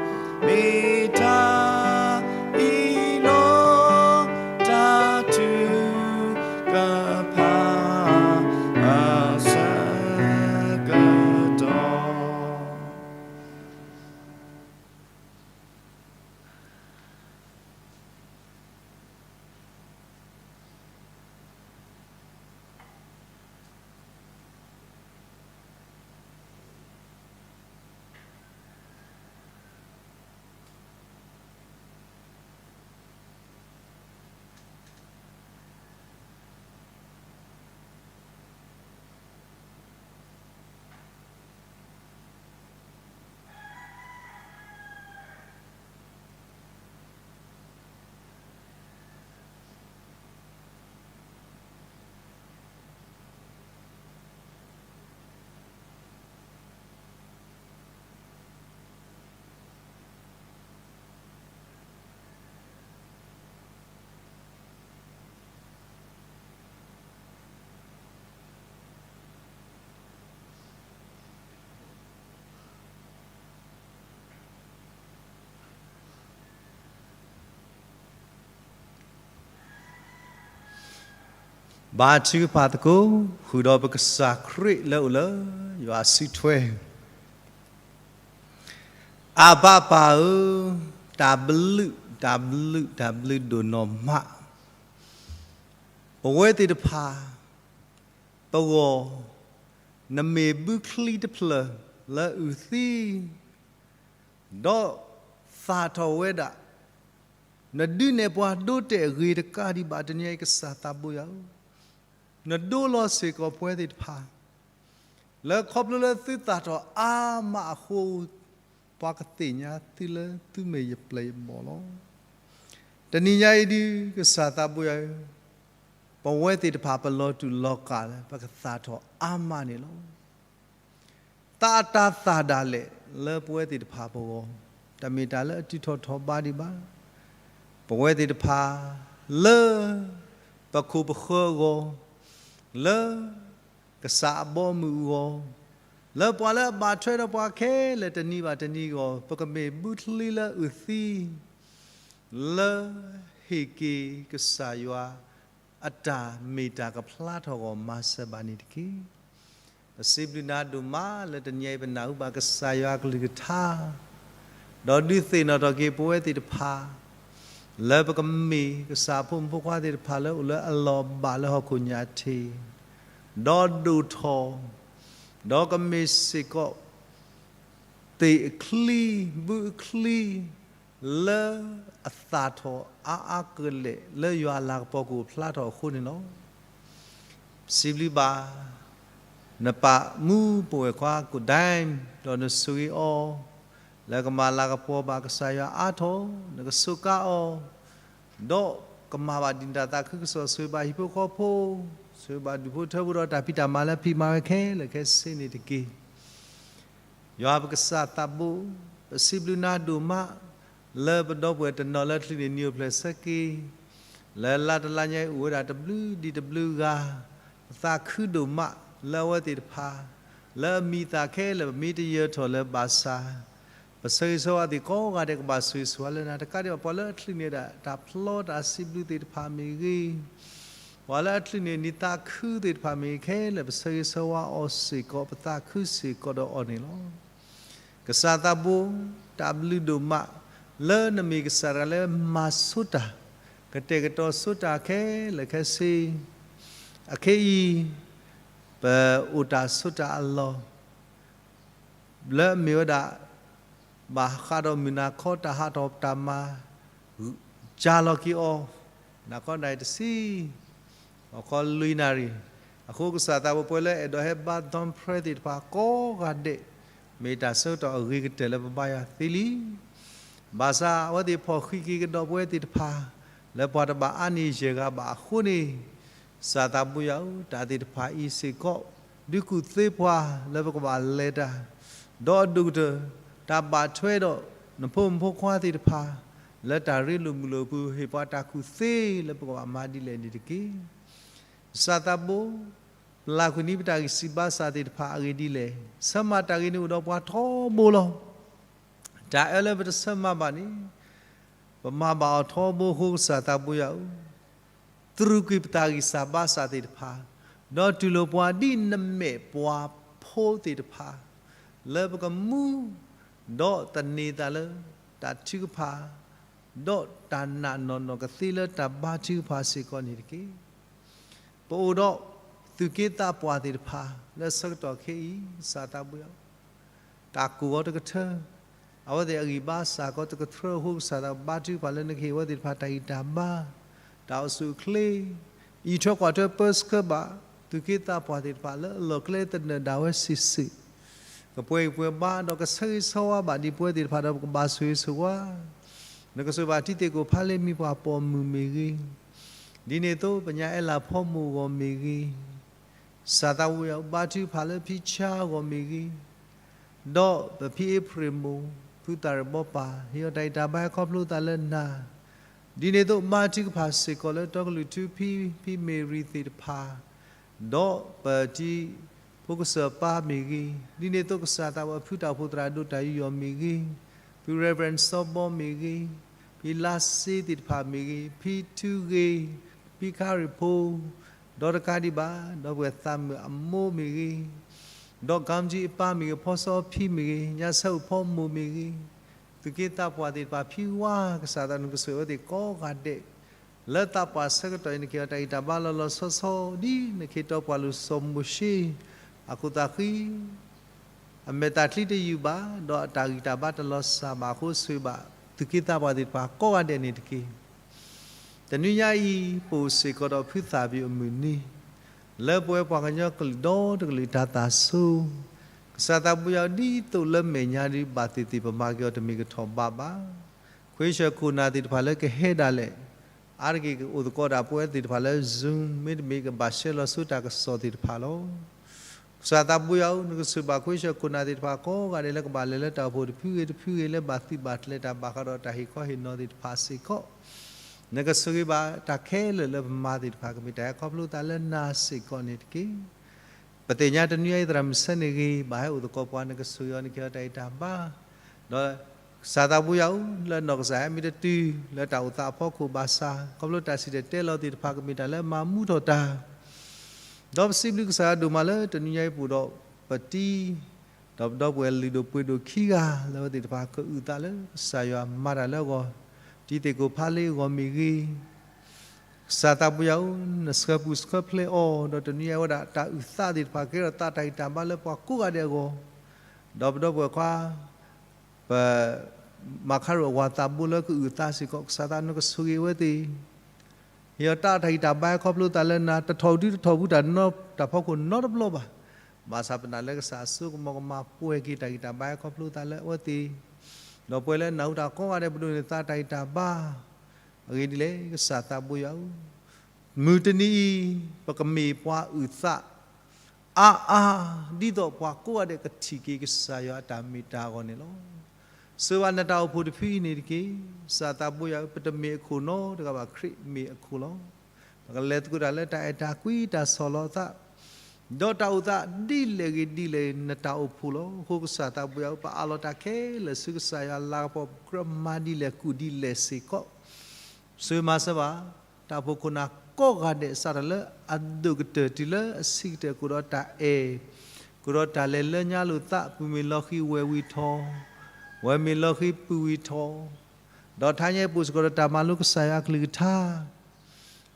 မ့ၢ်တၢ်အံၤလီၤ. တၢ်ထုကဖၣ် အဆၢကတီၢ်. ဘါထုကဖၣ်သကိး ဃုာ်ဒီးပကစၢ်ခရံာ်လၢအိၣ်လၢယွၤစုထွဲ. အဘၣ်ပၢ်ဧၢ, တၢ်ဘျုး, တၢ်ဘျုး, တၢ်ဘျုးဒိၣ်နီၢ်မး, ပဝဲသ့ၣ်တဖၣ် ပဂီၢ်, နမ့ၢ်ဘုချံတဖျၢၣ်လၢအုၣ်သံ ဒီးသၣ်ထီၣ်ဝဲဒၣ်, နဒုးနဲၣ်ပှၤဒိတဲာ်အဂ့ၤတကးဒံးဘၣ် တနံၤအံၤကစၢ်သးဘိယွၤဧၢ, နဒိလီၤစ့ၢ်ကီးပဝဲသ့ၣ်တဖၣ် လၢခီဖျိလၢသုသၣ်ထီၣ်အါမးအဃိ, ပှၤကသ့ၣ်ညါသုလၢသုမ့ၢ်ယပျဲၢ်ယဘီၣ်လီၤ. တနံၤညါအံၤဒုး ကစၢ်သးဘိယွၤဧၢ, ပဝဲသ့ၣ်တဖၣ်ပလီၤတူာ်လီၤကာ်လၢပကသၣ်ထီၣ်အါမးန့ၣ်လီၤ. သးအတၢ်သၣ်ဒၣ်လဲာ်လၢပဝဲသ့ၣ်တဖၣ်ပဂီၢ်, တမ့ၢ်တၢ်လၢအတုၤထီၣ်ထီၣ်ဘးဒံးဘၣ်. ပဝဲသ့ၣ်တဖၣ်လၢ ပခိၣ်ပဃၢၤအဂီၢ်, လၢ ကစၢ်အဘီအမုၢ်အဂီၢ်, လၢပှၤလၢအဘၣ်ထွဲဒီးပှၤခဲလၢာ်တနံၤဘၣ်တနံၤအဂီၢ်, ပကမ့ၢ်ဘုချံလၢအုၣ်သံ, လၢဟ့ၣ်က့ၤကစၢ်ယွၤအတၢ်မ့ၢ်တၢ်ကဖျါထီၣ်အဂီၢ် မၤစၢၤဘၣ်န့ၣ်တက့ၢ်. ပစံးဘျုးနၤဒိၣ်မးလၢတနံၤအံၤပနၢ်ဟူဘၣ်ကစၢ်ယွၤအကလုၢ်ကထါ, ဒီးဒုးသ့ၣ်နီၣ်ထီၣ်က့ၤပဝဲသ့ၣ်တဖၣ် လၢပကမ့ၢ်ကစၢ်အဖိမုၣ်ဖိခွါသ့ၣ်တဖၣ်လၢအိၣ်လၢအလီၢ်ဘၣ်လၢဟီၣ်ခိၣ်ညၣ်ထံး, ဒီးဒိၣ်ထီၣ်, ဒီးကမ့ၢ်စ့ၢ်ကီး သ့ၣ်အချံ, ဘုအချံ, လၢအသၣ်ထီၣ်အါအါကလဲာ် လၢယွၤအလၤကပီၤကအိၣ်ဖျါထီၣ်အဃိန့ၣ်လီၤ. ပစံးဘျုးဘၣ် နပာ်မူပဝဲၢ်ခွါကိၣ်ဒဲ, ဒီးနဆိၣ်ဂ့ၤအီၤ, လၢကမၤလၤကပီၤဘၣ်ကစၢ်ယွၤအါထီၣ်, နကစူးကါအီၤ, ဒီးကမၤဘၣ်ဒုၣ်ဒါသးခုကစီၣ်, ဆိၣ်ဂ့ၤဘၣ်ဟံၣ်ဖိဃီဖိ, ဆိၣ်ဂ့ၤဘၣ်ဒူၣ်ဖိထၢဖိဒီးတၢ်ဖံးတၢ်မၤလၢအဖံးမၤဝဲခဲလၢာ်ခဲဆ့န့ၣ်တက့ၢ်. ယွၤပကစၢ်သးဘိ, ပစံးဘျုးနၤဒိၣ်မး, လၢပဒီပုၢ်ဝဲၢ်တနီၤလၢအချုးန့ၢ်နံၣ်အိၣ်ဖျဲၣ်ဆၢက့ၤ, လၢလါတလါညါအံၤအိၣ်ဝဲဒၣ်တဘျုးဒံးတဘျုးဂၤ, ပသးခုဒိၣ်မးလၢအဝဲသ့ၣ်တဖၣ်, လၢအမံၤအသၣ်ခဲလၢာ် ပမ့ၢ်တယၢၤထီၣ်လၢၤဘၣ်ဆၣ်, ပဆၢဂ့ၤဆၢဝါသ့ၣ်ကိးဂၤဒဲးကဘၣ်ဆိၣ်ဂ့ၤဆိၣ်ဝါလၢနၤတကးဒံးဘၣ် ပှၤလၢအချုးန့ၢ်ဒၣ်တၢ်ဖျီတၢ်စံးဘျုးသ့ၣ်တဖၣ်မ့ၢ်ဂ့ၤ, ပှၤလၢအချုးန့ၢ်နံၤသးခုသ့ၣ်တဖၣ်မ့ၢ်ဂ့ၤခဲလၢာ် ပဆၢဂ့ၤဆၢဝါအီၤစ့ၢ်ကီး ပသးခုစ့ၢ်ကီးဒီးအီၤန့ၣ်လီၤ. ကစၢ်သးဘိ, တၢ်ဘျုးဒိၣ်မး လၢနမ့ၢ်ကစၢ်တဂၤလၢမၤဆိတၢ်, ကတဲာ်ကတီၤဆိတၢ်ခဲလၢာ်ခဲဆ့, အခဲအံၤ ပအိၣ်တၢ်ဆိးတၢ်အလီၢ် လၢအမ့ၢ်ဝဲဒၣ် ဘၣ်ဃးဒီးမုၢ်နၤခီတၢ်ဟးထီၣ်တၢ်မၤ ကၢ်လီၤက့ၤအီၤ နၤခီနၣ်ရံၣ်တဆံ အခီလွံၢ်နၣ်ရံၣ်, အဃိကစၢ်သးဘိ ပဝဲလၢအဲၣ်ဒိးဟဲဘါသီဖရဲသ့ၣ်တဖၣ်ကိးဂၤဒဲး မ့ၢ်တၢ်ဆၢကတီၢ်အဂ့ၤကတၢၢ်လၢပဘါယွၤသ့လံ. ဘၣ်ဆၣ်အဝဲသ့ၣ်ဖီၣ်ဃံးက့ၤကဒီးပဝဲသ့ၣ်တဖၣ် လၢပှၤတဘၣ်အါန့ၢ်ယဲၢ်ဂၤဘၣ်အဃိန့ၣ်, ကစၢ်သးဘိယွၤဧၢ, တၢ်သ့ၣ်တဖၣ်အံၤစ့ၢ်ကီး ဒုးကူၣ်သ့ပှၤလၢပကဘၣ်လဲၤတၢ်, ဒီးအဒိၣ်ကတၢၢ် တၢ်ဘၣ်ထွဲဒီး နဖိမုၣ်ဖိခွါသ့ၣ်တဖၣ် လၢတၢ်ရ့လိာ်မုာ်လိာ်အပူၤ ဟ့ၣ်ပှၤတၢ်ကူၣ်သ့လၢပကဘၣ်မၤဒ်လဲၣ်န့ၣ်တက့ၢ်. ကစၢ်သးဘိ, ပလၢ်ကွံာ်န့ၢ်ပတၢ်ဂံၢ်စၢ်ဘါစၢ်သ့ၣ်တဖၣ်အဂ့ၢ်ဒ်လဲၣ်, ဆၢမၤတၢ်ဂ့ၤန့ၣ်အိၣ်ဒီးပှၤထီဘိလီၤ. တၢ်အၢလၢပတဆၢမၤဘၣ်န့ၣ် ပမၤဘၣ်အီၤထီဘိအဃိ ကစၢ်သးဘိယွၤဧၢ, တြူာ်ကွံာ်ပတၢ်ဂံၢ်စၢ်ဘါစၢ်သ့ၣ်တဖၣ်, ဒီးတူၢ်လိာ်ပှၤဒ်နမဲာ်ပှၤဖိသ့ၣ်တဖၣ် လၢပကမူ ဒီးသန့ၤသးလၢ တၢ်ထုကဖၣ် ဒီးတၢ်နာ်နီၢ်နီၢ်ကသ့လၢတၢ်ဘါထုကဖၣ်စ့ၢ်ကီးန့ၣ်တက့ၢ်. ပအိၣ်ဒီးသူၣ်က့သးပှၢ်သ့ၣ်တဖၣ် လၢဆၢကတီၢ်ခဲအံၤ ကစၢ်သးဘိယွၤဧၢ, တၢ်ကိၢ်ဂီၤတကထၢ, အဝဲသ့ၣ်အဂံၢ်ဘါစၢ်ကီတကထၢအဃိ ကစၢ်သးဘိယွၤဧၢ, ဘါထုကဖၣ်လၢနကဟ့ၣ်အဝဲသ့ၣ်တဖၣ်တၢ်ဂံၢ်တၢ်ဘါ, တၢ်အိၣ်ဆူၣ်အိၣ်ချ့, အံးထွဲကွၢ်ထွဲပၢဆှၢဘၣ် သူၣ်က့သးပှၢ်သ့ၣ်တဖၣ်လၢအလီၢ်ကျဲသနၢၣ်ဒၣ်ဝဲစုာ်စုာ်, ကပှဲၤဂံၢ်ပှဲၤဘါဒီးကဆၢဂ့ၤဆၢဝါဘၣ်ဒံးပဝဲသ့ၣ်တဖၣ်ဒီးပကဘၣ်ဆိၣ်ဂ့ၤဆိၣ်ဝါ, နကဆိၣ်ဘၣ်ထံသ့ၣ်ကိၣ်ဖးလ့မံၤပှၢ်ပိာ်မုၣ်မ့ၢ်ဂ့ၤ, ဒ်န့ၣ်အသိး ပညၣ်အဲလးဖီမိၣ်အဂီၢ်မ့ၢ်ဂ့ၤ, ကစၢ်သးဘိယွၤဧၢ, ဘါထုကဖၣ်လၢဖံဆါအဂီၢ်မ့ၢ်ဂ့ၤ, ဒီးပဖံအ့ဖြ့ၣ်မိၢ် ဖုသၣ်ရ့ၣ်ဘီပၢ် ဟ့ၣ်အီၤတၢ်ဂံၢ်တၢ်ဘါဟဲခီဖျိသးလၢနၤ, ဒ်န့ၣ်အသိး ဘါထုကဖၣ်စ့ၢ်ကီးလၢတီကလုာ်ထူဖံ ဖံမ့ၢ်ရံၤသ့ၣ်တဖၣ်, ဒီးပတံၤဖိကစၢၢ်ပၢ်မ့ၢ်ဂ့ၤ, ဒ်န့ၣ်အသိး ကစၢ်သးဘိယွၤဧၢ, ဖုတၢ်အိၣ်ဖှိၣ်သရၣ်ဒိၣ်တၢ်ယူးယီၣ်မ့ၢ်ဂ့ၤ, ဖု Reverend စီၤဘီမ့ၢ်ဂ့ၤ, ဖံလါစ့သ့ၣ်တဖၣ်မ့ၢ်ဂ့ၤ, ဖံထူဂ့ၤ, ဖံခါရံၣ်ဖိ, ဒီးတကးဒံးဘၣ် ဒီပုၢ်ဝဲၢ်သးမုၣ်အမိၢ်မ့ၢ်ဂ့ၤ, ဒီးကၠံကၠံအပၢ်မ့ၢ်ဂ့ၤ, ဖီစီဖံမ့ၢ်ဂ့ၤ, ညါဆၢအိၣ်ဖီမိၢ်မ့ၢ်ဂ့ၤ, သူၣ်က့သးပှၢ်သ့ၣ်တဖၣ် ဖံဝါ ကစၢ်သးဘိယွၤဧၢ, နကဆိၣ်ဂ့ၤအဝဲသ့ၣ်ကိးဂၤဒဲး လၢသးပှၢ်ဆၢကတီၢ်အံၤ နကဟ့ၣ်အီၤတၢ်ဂံၢ်တၢ်ဘါလီၤလီၤဆီဆီ ဒ်နကဟ့ၣ်တီပှၤလူၤစီၤမိၤၡ့ အခိၣ်သးဃံ အမဲာ်သးချံတယုၢ်ဘၣ်, ဒီးအတၢ်ဂံၢ်တၢ်ဘါတလီၤစၢ်ဘၣ်အဃိ ဆိၣ်ဂ့ၤဘၣ် သူၣ်က့သးပှၢ်သ့ၣ်တဖၣ်ကိးဂၤဒဲးန့ၣ်တက့ၢ်. တနွံညါအံၤ ပအိၣ်စ့ၢ်ကီးဒီးဖုသၣ်ဘံၣ်အမုၢ်နံၤ, လၢပဝဲပှၤကညီကလုာ်ဒီတကလုာ်တၢ်သးစူၤ, ကစၢ်သးဘိယွၤဧၢ, ဒ်သိးလၢမဲာ်ညါဒုးဘၣ်သ့ၣ်သ့ၣ် ပမၤက့ၤအီၤတမ့ၢ်ကထီၣ်ဘးဘၣ်. ခွ့ဆၢခိၣ်နၢ်သ့ၣ်တဖၣ်လၢကဟဲဒၣ်လဲာ် အါတက့ၢ်ကအိၣ်သကိးဒၣ်ပဝဲသ့ၣ်တဖၣ်လၢ Zoom မ့တမ့ၢ် ကဘၣ်ရှဲလီၤဆူတၢ်ကစီၣ်သ့ၣ်တဖၣ်လီၤ. ကစၢ်သးဘိယွၤဧၢ, နကဆိၣ်ဘၣ်ခွ့ဆၢခိၣ်နၢ်သ့ၣ်တဖၣ်ကိးဂၤဒဲးလၢကဘၣ်လဲၤလၢတၢ်အိၣ်ဖှိၣ်တဖုဂ့ၤတဖုဂ့ၤ လၢဘၣ်သုးဘၣ်ကျဲၤတၢ်ဘၣ်ဃးဒီးတၢ်ဟ့ၣ်ခီဟ့ၣ်နီၤသ့ၣ်တဖၣ်စ့ၢ်ကီး, နကဆိၣ်ဂ့ၤဘၣ်တၢ်ခဲလၢာ်လၢပမၤသ့ၣ်တဖၣ် ကမ့ၢ်တၢ်ဟဲခီဖျိသးလၢနၤစ့ၢ်ကီးန့ၣ်တက့ၢ်. ပသ့ၣ်ညါတနွံညါအံၤ သရၣ်မုၣ်ဆၢန့ၣ်ဂ့ၤ ဘၣ်ဟဲအိၣ်သကိးပှၤ နကဆိၣ်ဂ့ၤအီၤ နကဟ့ၣ်အီၤတၢ်ဂံၢ်တၢ်ဘါ, ဒီးကစၢ်သးဘိယွၤဧၢ, လၢနီၢ်ကစၢ်ဟဲမ့ၢ်တတုၤ လၢတၢ်အိၣ်သးအဖီခိၣ်ဘၣ်ဆၣ် ခီဖျိတၢ်စံၣ်တဲၤတဲလီၤသ့ၣ်တဖၣ် ကမ့ၢ်တၢ်လၢမၤမူထီၣ်တၢ်, ဒီးပစံးဘျုးကစၢ်ယွၤဒိၣ်မးလၢတနွံညါအံၤပအိၣ်ဒီးပတံၤ ဒီးပဒီပုၢ်ဝဲၢ်လုၢ်ဒိၣ်ပှ့ၤဒိၣ်ခံဂၤ လၢအဝဲသ့ၣ်တဖၣ်ကအုၣ်သးလၢကစၢ်ယွၤမၤတၢ်လၢအဂီၢ်, တံၤသ့ၣ်ကိၣ်ဖးလ့အဂီၢ်မ့ၢ်ဂ့ၤ, ကစၢ်သးဘိယွၤဧၢ, နဆှၢပူၤဆှၢဖျဲးအီၤ ဒီးတနွံညါအံၤဝဲဒၣ်တၢ်အုၣ်သးသ့ၣ်တဖၣ် ကဲထီၣ်သးတၢ်ဂံၢ်တၢ်ဘါလၢပှၤကိးဂၤဒဲးအဂီၢ်, ဒီးပဒီပုၢ်ဝဲၢ်ခွါ ပ မၤခါရိၣ်အဝၤသးဘိလၢကအုၣ်သးစ့ၢ်ကီး ကစၢ်သး နကဆိၣ်ဂ့ၤအဝဲသ့ၣ်, ဟ့ၣ်အီၤတၢ်တၢ်ဂံၢ်တၢ်ဘါ ဟဲခီဖျိသးလၢနၤ, တထီၣ်ဒုတထီၣ်ပူၤ တၢ်နီတၢ်ဖီခိၣ်နီတဘျီဘၣ်, ဘၣ်ဆၣ်ပနာ်လၢကစၢ်အစိကမီၤကမၤပှဲၤက့ၤတၢ်ဂံၢ်တၢ်ဘါ ဟဲခီဖျိသးလၢအဝဲသ့ၣ်, ဒီးပဝဲလၢနၢ်ဟူတၢ်ကိးဂၤဒဲး ပဒိးန့ၢ်သးတၢ်ဂံၢ်တၢ်ဘါ အဂ့ၢ်ဒ်လဲၣ် ကစၢ်သးဘိယွၤဧၢ, မုၢ်တနံၤအံၤ ပကမ့ၢ်ပှၤအုၣ်သး အါအါ ဒ်သိးပှၤကိးဂၤဒဲးကထံၣ်က့ၤကစၢ်ယွၤအတၢ်မ့ၢ်တၢ်အဂီၢ်န့ၣ်လီၤ. ဆိၣ်ဂ့ၤဘၣ်နတၢ်အိၣ်ဖှိၣ်တဖုအံၤန့ၣ်တက့ၢ်. ကစၢ်သးဘိယွၤဧၢ, ပတမ့ၢ်အခိၣ်နီတဂၤဘၣ်, ခရံာ်မ့ၢ်အခိၣ်လီၤ. ပကလဲၤသကိးတၢ်လၢတၢ်အဲၣ်တၢ်ကွံတၢ်ဆီၣ်လီၤသး, ဒီးတၢ်အိၣ်သးဒ်လဲၣ်ဂ့ၤဒ်လဲၣ်ဂ့ၤ နတၢ်အိၣ်ဖှိၣ်လီၤ. အဃိကစၢ်သးဘိယွၤဧၢ, ပအးလီၤတၢ်ခဲလၢာ်ဆူကစၢ်ယွၤအလၤကပီၤ, ကြၢးမၤဒ်လဲၣ်ကူၣ်ဒ်လဲၣ်စ့ၢ်ကီး ဆိၣ်ဂ့ၤမၤစၢၤဘၣ် တၢ်အိၣ်ဖှိၣ်ခိၣ်နၢ်ကိးဂၤဒဲး စးထီၣ်လၢအဒိၣ်ကတၢၢ်တုၤလၢအဆံးကတၢၢ် ကအိၣ်ဒီးတၢ်အဲၣ်, ကဒီးတၢ်လဲၤလၢညါလိာ်သး ပုၢ်မ့ၢ်လီၤဃံၤဝဲၢ်ဝံၤထီၣ်, ဝဲၢ်မ့ၢ်လီၤဃံၤပုၢ်ဝံၤထီၣ်, ဒီးထါညါအံၤပိာ်စ့ၢ်ကီးဒီးတၢ်မၤလိကစၢ်ယွၤအကလုၢ်ကထါ,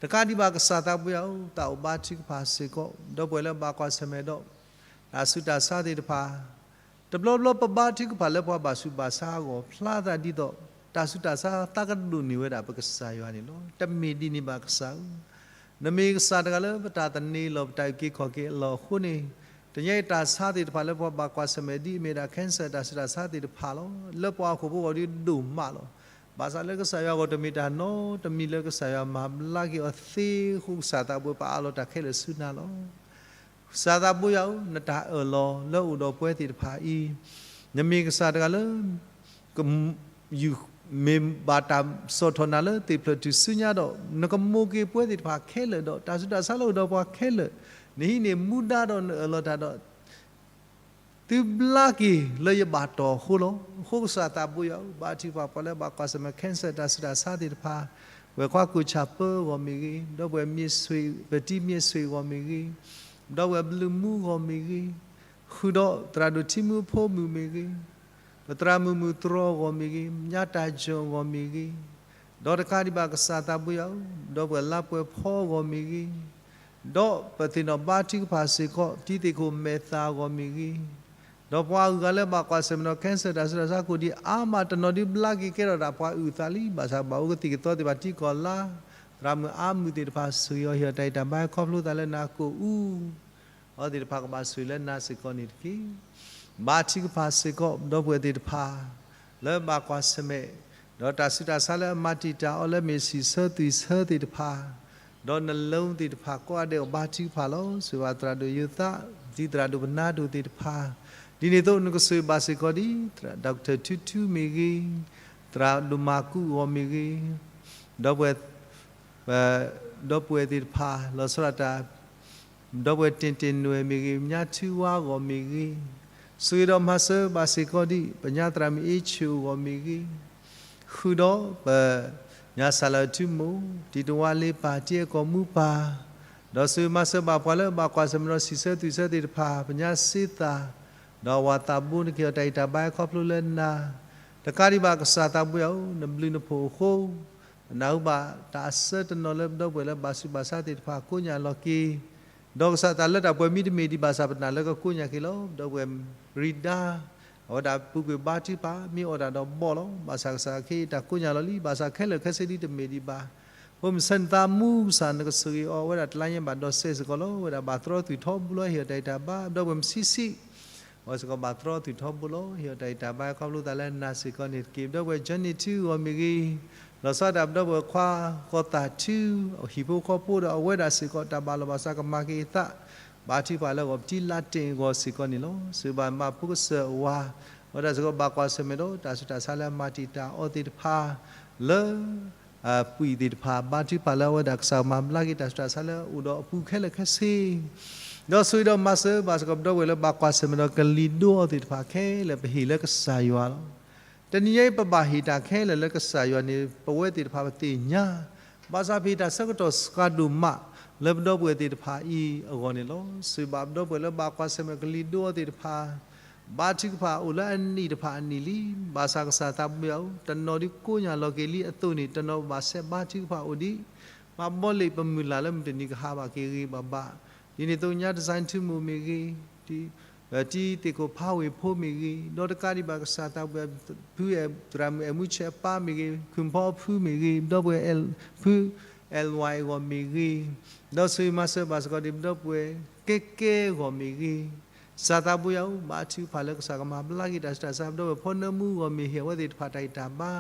တကးဒံးဘၣ်ကစၢ်သးပှၢ်ယွၤဧၢ, သးအိၣ်ဘါထုကဖၣ်စ့ၢ်ကီး ဒီပုၢ်ဝဲၢ်လၢဘၣ်ကွၢ်ဆၢၣ်မဲာ်ဒီး တၢ်ဆူးတၢ်ဆါသ့ၣ်တဖၣ်, တဘျီဘျီပဘါထုကဖၣ်လၢပှၤဘၣ်ဆူးဘၣ်ဆါအဂီၢ် ဖျါသးဒ်သိး တၢ်ဆူးတၢ်ဆါသးကဒိၣ်န့ၢ်ဝဲဒၣ်ပကစၢ်ယွၤန့ၣ်လီၤ. တမ့ၢ်ဒ်န့ၣ်ဘၣ်ကစၢ်ဧၢ, နမ့ၢ်ကစၢ်တဂၤလၢပတၢ်သန့ၤလီၤ ပတၢ်အုၣ်က့ၤခီၣ်က့ၤအလီၢ်အဃိန့ၣ်, တနံၤအံၤတၢ်ဆါသ့ၣ်တဖၣ်လၢပှၤဘၣ်ကွၢ်ဆၢၣ်မဲာ်ဒ်အမ့ၢ်ဒၣ် cancer တၢ်ဆူးတၢ်ဆါသ့ၣ်တဖၣ်လီၤ. လၢပှၤဟီၣ်ခိၣ်ဖိအဂီၢ်ဒ်ဒိၣ်မးလီၤ. ဘၣ်ဆၣ်လၢကစၢ်ယွၤဂီၢ်တမ့ၢ်တၢ်နီတမံၤလၢကစၢ်ယွၤမၤဘျါက့ၤအီၤသ့အဃိ ကစၢ်သးပှၢ်ပအးလီၤတၢ်ခဲလၢာ်ဆူနၤလီၤ. ကစၢ်သးပှၢ်ယွၤဧၢ, နတၢ်အၢၣ်လီၤလၢအိၣ်ဒီးပှၤသ့ၣ်တဖၣ်အံၤ, နမ့ၢ်ကစၢ်တဂၤလၢ က ယူၢ်မ့ၢ်ဘၣ်တၢ်စိာ်ထီၣ်နၤလၢသ့ၣ်ဖျၢၣ်ထူၣ်စုညါဒီး နကမိၢ်က့ၤပှၤသ့ၣ်တဖၣ်ခဲလၢာ်ဒီး တၢ်ဆူးတၢ်ဆါလၢအိၣ်ဒီးပှၤခဲလၢာ်, နဟံးန့ၢ်မူဒါဒီးနအၢၣ်လီၤတၢ်ဒီး သုဘျါက့ၤလၢယဘၣ်တီၢ်အဃိလီၤ. အဃိကစၢ်သးပှၢ်ယွၤဧၢ, ဘါထုကဖၣ်ပှၤလၢဘၣ်ကွၢ်ဆၢၣ်မဲာ် cancer တၢ်ဆူးတၢ်ဆါသ့ၣ်တဖၣ်, ဝဲၤခွါကူၣ်ဆၣ်ပၢအဂီၢ်မ့ၢ်ဂ့ၤ, ဒီပုၢ်ဝဲၢ်မ့ၢ်ဆွ့ၣ် ပတံၤမ့ၢ်ဆွ့ၣ်အဂီၢ်မ့ၢ်ဂ့ၤ, ဒီပုၢ်ဝဲၢ်ဘျုးမူအဂီၢ်မ့ၢ်ဂ့ၤ, ဃုာ်ဒီးသရၣ်ဒိၣ်ထံမူအဖိမုၣ်မ့ၢ်ဂ့ၤ, ပသရၣ်မုၣ်မုၣ်တြီအဂီၢ်မ့ၢ်ဂ့ၤ, ညါတၢ်ကၠီၣ်အဂီၢ်မ့ၢ်ဂ့ၤ, ဒီးတကးဒံးဘၣ်ကစၢ်သးပှၢ်ယွၤဧၢ, ဒီပုၢ်ဝဲၢ်လါပှဲၤဖီအဂီၢ်မ့ၢ်ဂ့ၤ, ဒီးပသ့ၣ်နီၣ်ဘါထုကဖၣ်စ့ၢ်ကီး တံၤသ့ၣ်ခိၣ်မဲာ်သၣ်အဂီၢ်မ့ၢ်ဂ့ၤ, ဒီးပှၤအဂၤလၢဘၣ်ကွၢ်ဆၢၣ်မဲာ်ဒီး cancer တၢ်ဆူးတၢ်ဆါကိးဒံးအါမး တနီၤဒုးဘျါက့ၤကဲထီၣ်ဒၣ်ပှၤအုၣ်အသးလံ. ဘၣ်ဆၣ်ဘၣ်အိၣ်ကသံၣ်ကသီသ့ၣ်တဖၣ် ထံကီၢ်လါ သရၣ်မုၣ်အါမုၣ်သ့ၣ်တဖၣ် ဆိၣ်ဂ့ၤအီၤ ဟ့ၣ်အီၤတၢ်ဂံၢ်တၢ်ဘါ ခီဖျိသးလၢနၤကအိၣ်အူ အဝဲသ့ၣ်တဖၣ်ကဘၣ်ဆိၣ်ဂ့ၤလၢနၤစ့ၢ်ကီးန့ၣ်တက့ၢ်. ဘါထုကဖၣ်စ့ၢ်ကီး ဒီပုၢ်ဝဲၢ်သ့ၣ်တဖၣ် လၢဘၣ်ကွၢ်ဆၢၣ်မဲာ် ဒီးတၢ်ဆူးတၢ်ဆါလၢအမၤတံာ်တာ်အီၤလၢမ့ၢ်ဆံၣ်ဆၢသွံၣ်ဆၢသ့ၣ်တဖၣ်, ဒီးနလိသ့ၣ်တဖၣ်ကိးဂၤဒဲး ဘါထုကဖၣ်လီၤ. ဆိၣ်ဂ့ၤဘၣ်သရၣ်ဒိၣ်ယိၤသး, ဒ်သရၣ်ဒိၣ်ပနါဒိၣ်သ့ၣ်တဖၣ်, ဒ်န့ၣ်အသိးနကဆိၣ်ဂ့ၤဘၣ်စ့ၢ်ကီးဒ် doctor ထူထူမ့ၢ်ဂ့ၤ, သရၣ်ဒိၣ်မၤကူအဂီၢ်မ့ၢ်ဂ့ၤ, ဒီပုၢ်ဝဲၢ် ဒီပုၢ်ဝဲၢ်သ့ၣ်တဖၣ် လီၤဆီဒၣ်တၢ် ဒီပုၢ်ဝဲၢ်တ့ၢ်တ့ၢ်နွဲၣ်မ့ၢ်ဂ့ၤ, ပညါထုဝါအဂီၢ်မ့ၢ်ဂ့ၤ, ဆိၣ်ဂ့ၤဒီးမၤစၢၤဘၣ်စ့ၢ်ကီးဒ် ပညါသရၣ်မုၣ်အ့ၣ်ဆူၣ်အဂီၢ်မ့ၢ်ဂ့ၤ, ဃုာ်ဒီးပညါစၢ်လၢအထူမိၢ်, တံၤတဝါလ့ပၢ်, တံၤအဲၣ်ကီၢ်မူပၢ်, ဒီးဆိၣ်ဂ့ၤမၤစၢၤဘၣ်ပှၤလၢဘၣ်ကွၢ်ဆၢၣ်မဲာ်ဒီးဆံၣ်ဆၢသွံၣ်ဆၢသ့ၣ်တဖၣ်, ပညါစ့သၣ်, ဒီးအဝၤသးဘိန့ၣ် ကဟ့ၣ်အီၤတၢ်ဂံၢ်တၢ်ဘါခီဖျိလၢနၤ, တကးဒံးဘၣ်ကစၢ်သးပှၢ်ယွၤဧၢ, နဘျုးနဖှိၣ်အဃိ ပနၢ်ဟူဘၣ်တၢ်အဆၢတနီၤလၢပဒီပုၢ်ဝဲၢ်လၢဘၣ်ဆူးဘၣ်ဆါသ့ၣ်တဖၣ်ကိးညါလီၤက့ၤ, ဒီးကစၢ်သးလၢတၢ်ပှဲၤမံတမ့ၢ်ဒံးဘၣ်ဆၣ် ပနာ်လၢကကိးညါက့ၤလီၤ. ဒီပုၢ်ဝဲၢ်ရံဒါ အဝဲဒၣ်ပူၤကွံာ်ဘါထုကဖၣ် မ့ၢ်အီၣ်တၢ်ဒီးဘီၣ်လီၤ. ဘၣ်ဆၣ်ကစၢ်ခ့တၢ်ကိးညါလီၤလံ. ဘၣ်ဆၣ်ခဲလၢာ်ခဲဆ့ဒ်တမ့ၢ်ဒံးဘၣ် ဖိမုၣ်ဆၢနသးမူကစၢ် နကဆိၣ်ဂ့ၤအီၤ အဝဲဒၣ်တလါညါဘၣ်ဒီးစဲးစ့ၢ်ကီးလီၤ. အဝဲဒၣ်ဘၣ်သရီသုးထီဘိလီၤ ဟ့ၣ်အီၤတၢ်ဂံၢ်တၢ်ဘါ. ဒီပုၢ်ဝဲၢ်မုၣ်ဆံးဆံး အဝဲစ့ၢ်ကီးဘၣ်သရီသုးထီဘိလီၤ ဟ့ၣ်အီၤတၢ်ဂံၢ်တၢ်ဘါ ခီဖျိသးလၢနၤစ့ၢ်ကီးန့ၣ်တက့ၢ်. ဒီပုၢ်ဝဲၢ် Johnny ထူအဂီၢ်မ့ၢ်ဂ့ၤ, လီၤဆီဒၣ်တၢ်ပဒီပုၢ်ဝဲၢ်ခွါ ကီၤသးထူ ဟံၣ်ဖိဃီဖိဒီးအဝဲဒၣ်စ့ၢ်ကီး တၢ်ဘၣ်လီၤဘၣ်စးကမၤက့ၤအသး ဘါထုကဖၣ်လၢအဂီၢ် ပတံၤလါတ့ၢ်အဂီၢ်စ့ၢ်ကီးန့ၣ်လီၤ. ဆိၣ်ဂ့ၤဘၣ်မါဖိကစၢၢ်အဝၤ အဝဲဒၣ်စ့ၢ်ကီးဘၣ်ကွၢ်ဆၢၣ်မဲာ်ဒီး တၢ်ဆူးတၢ်ဆါလၢအမၤတံာ်တာ်အီၤသ့ၣ်တဖၣ် လၢ အပှံာ်သ့ၣ်တဖၣ် ဘါထုကဖၣ်လၢအဝဲဒၣ်ကစၢ်မၤဘျါက့ၤတၢ်ဆူးတၢ်ဆါလၢအိၣ်ဒီးအပူၤခဲလၢာ်ခဲဆ့, ဒီးဆိၣ်ဂ့ၤဒီးမၤစၢၤဘၣ်စ့ၢ်ကီးပဒီပုၢ်ဝဲၢ်လၢဘၣ်ကွၢ်ဆၢၣ်မဲာ်ဒီးကလံၤဒိအီၤသ့ၣ်တဖၣ်ခဲလၢာ် ပဟ့ၣ်လၢကစၢ်ယွၤလီၤ. တနံၤညါအံၤ ပဘၣ်ဟ့ၣ်တၢ်ခဲလၢာ်လၢကစၢ်ယွၤန့ၣ် ပဝဲသ့ၣ်တဖၣ်ပသ့ၣ်ညါ, ဘၣ်ဆၣ်ပဟ့ၣ်တၢ်ဆၢကတီၢ်စှၤဒိၣ်မး လၢပဒီပုၢ်ဝဲၢ်သ့ၣ်တဖၣ်အံၤအဂီၢ်န့ၣ်လီၤ. ဆိၣ်ဂ့ၤဘၣ်ပဒီပုၢ်ဝဲၢ်လၢဘၣ်ကွၢ်ဆၢၣ်မဲာ်ကလံၤဒိအီၤသ့ၣ်တဖၣ် ဘါထုကဖၣ်အိၣ်လၢအနံၣ်တဖၣ်အနံၣ်လံ. ဘၣ်ဆၣ်ကစၢ်သးပှၢ်ယွၤဧၢ, တနီၤဒုးကိးညါလီၤက့ၤလံအသိးန့ၣ် တနီၤဘၣ်ဆဲးဘါထုကဖၣ်အိၣ်ဒံး, ဘၣ်ဘီလ့ၣ်ပမုၢ်လၢ်လၢမုၢ်တနံၤကဟးဘၣ်က့ၤဂ့ၤဘၣ်ဘၣ်. ဒ်န့ၣ်အသိးညါ တစဲးထူမိၢ်မ့ၢ်ဂ့ၤ, တံၤသ့ၣ်ခိၣ်ဖးဝ့ၢ်ဖိမ့ၢ်ဂ့ၤ, ဒီးတကးဒံးဘၣ်ကစၢ်သးပှၢ်ယွၤ ဖုသရၣ်မုၣ်အဲၣ်မူဆဲးအပၢ်မ့ၢ်ဂ့ၤ, ခုၣ်ဖီအဖုမ့ၢ်ဂ့ၤ, ဒီပုၢ်ဝဲၢ်ဖု အဲၣ်ဝါအဂီၢ်မ့ၢ်ဂ့ၤ, ဒီးဆိၣ်ဂ့ၤမၤစၢၤဘၣ်စ့ၢ်ကီးဒံးပဒီပုၢ်ဝဲၢ် ကဲကဲအဂီၢ်မ့ၢ်ဂ့ၤ, ကစၢ်သးပှၢ်ယွၤဧၢ, ဘါထုကဖၣ်လၢကစၢ်ကမၤဘျါက့ၤတၢ်ဆူးတၢ်ဆါ ပဒီပုၢ်ဝဲၢ်ဖီနၢမူအဂီၢ်မ့ၢ်ဂ့ၤ ဟ့ၣ်အဝဲသ့ၣ်တဖၣ်တၢ်ဂံၢ်တၢ်ဘါ,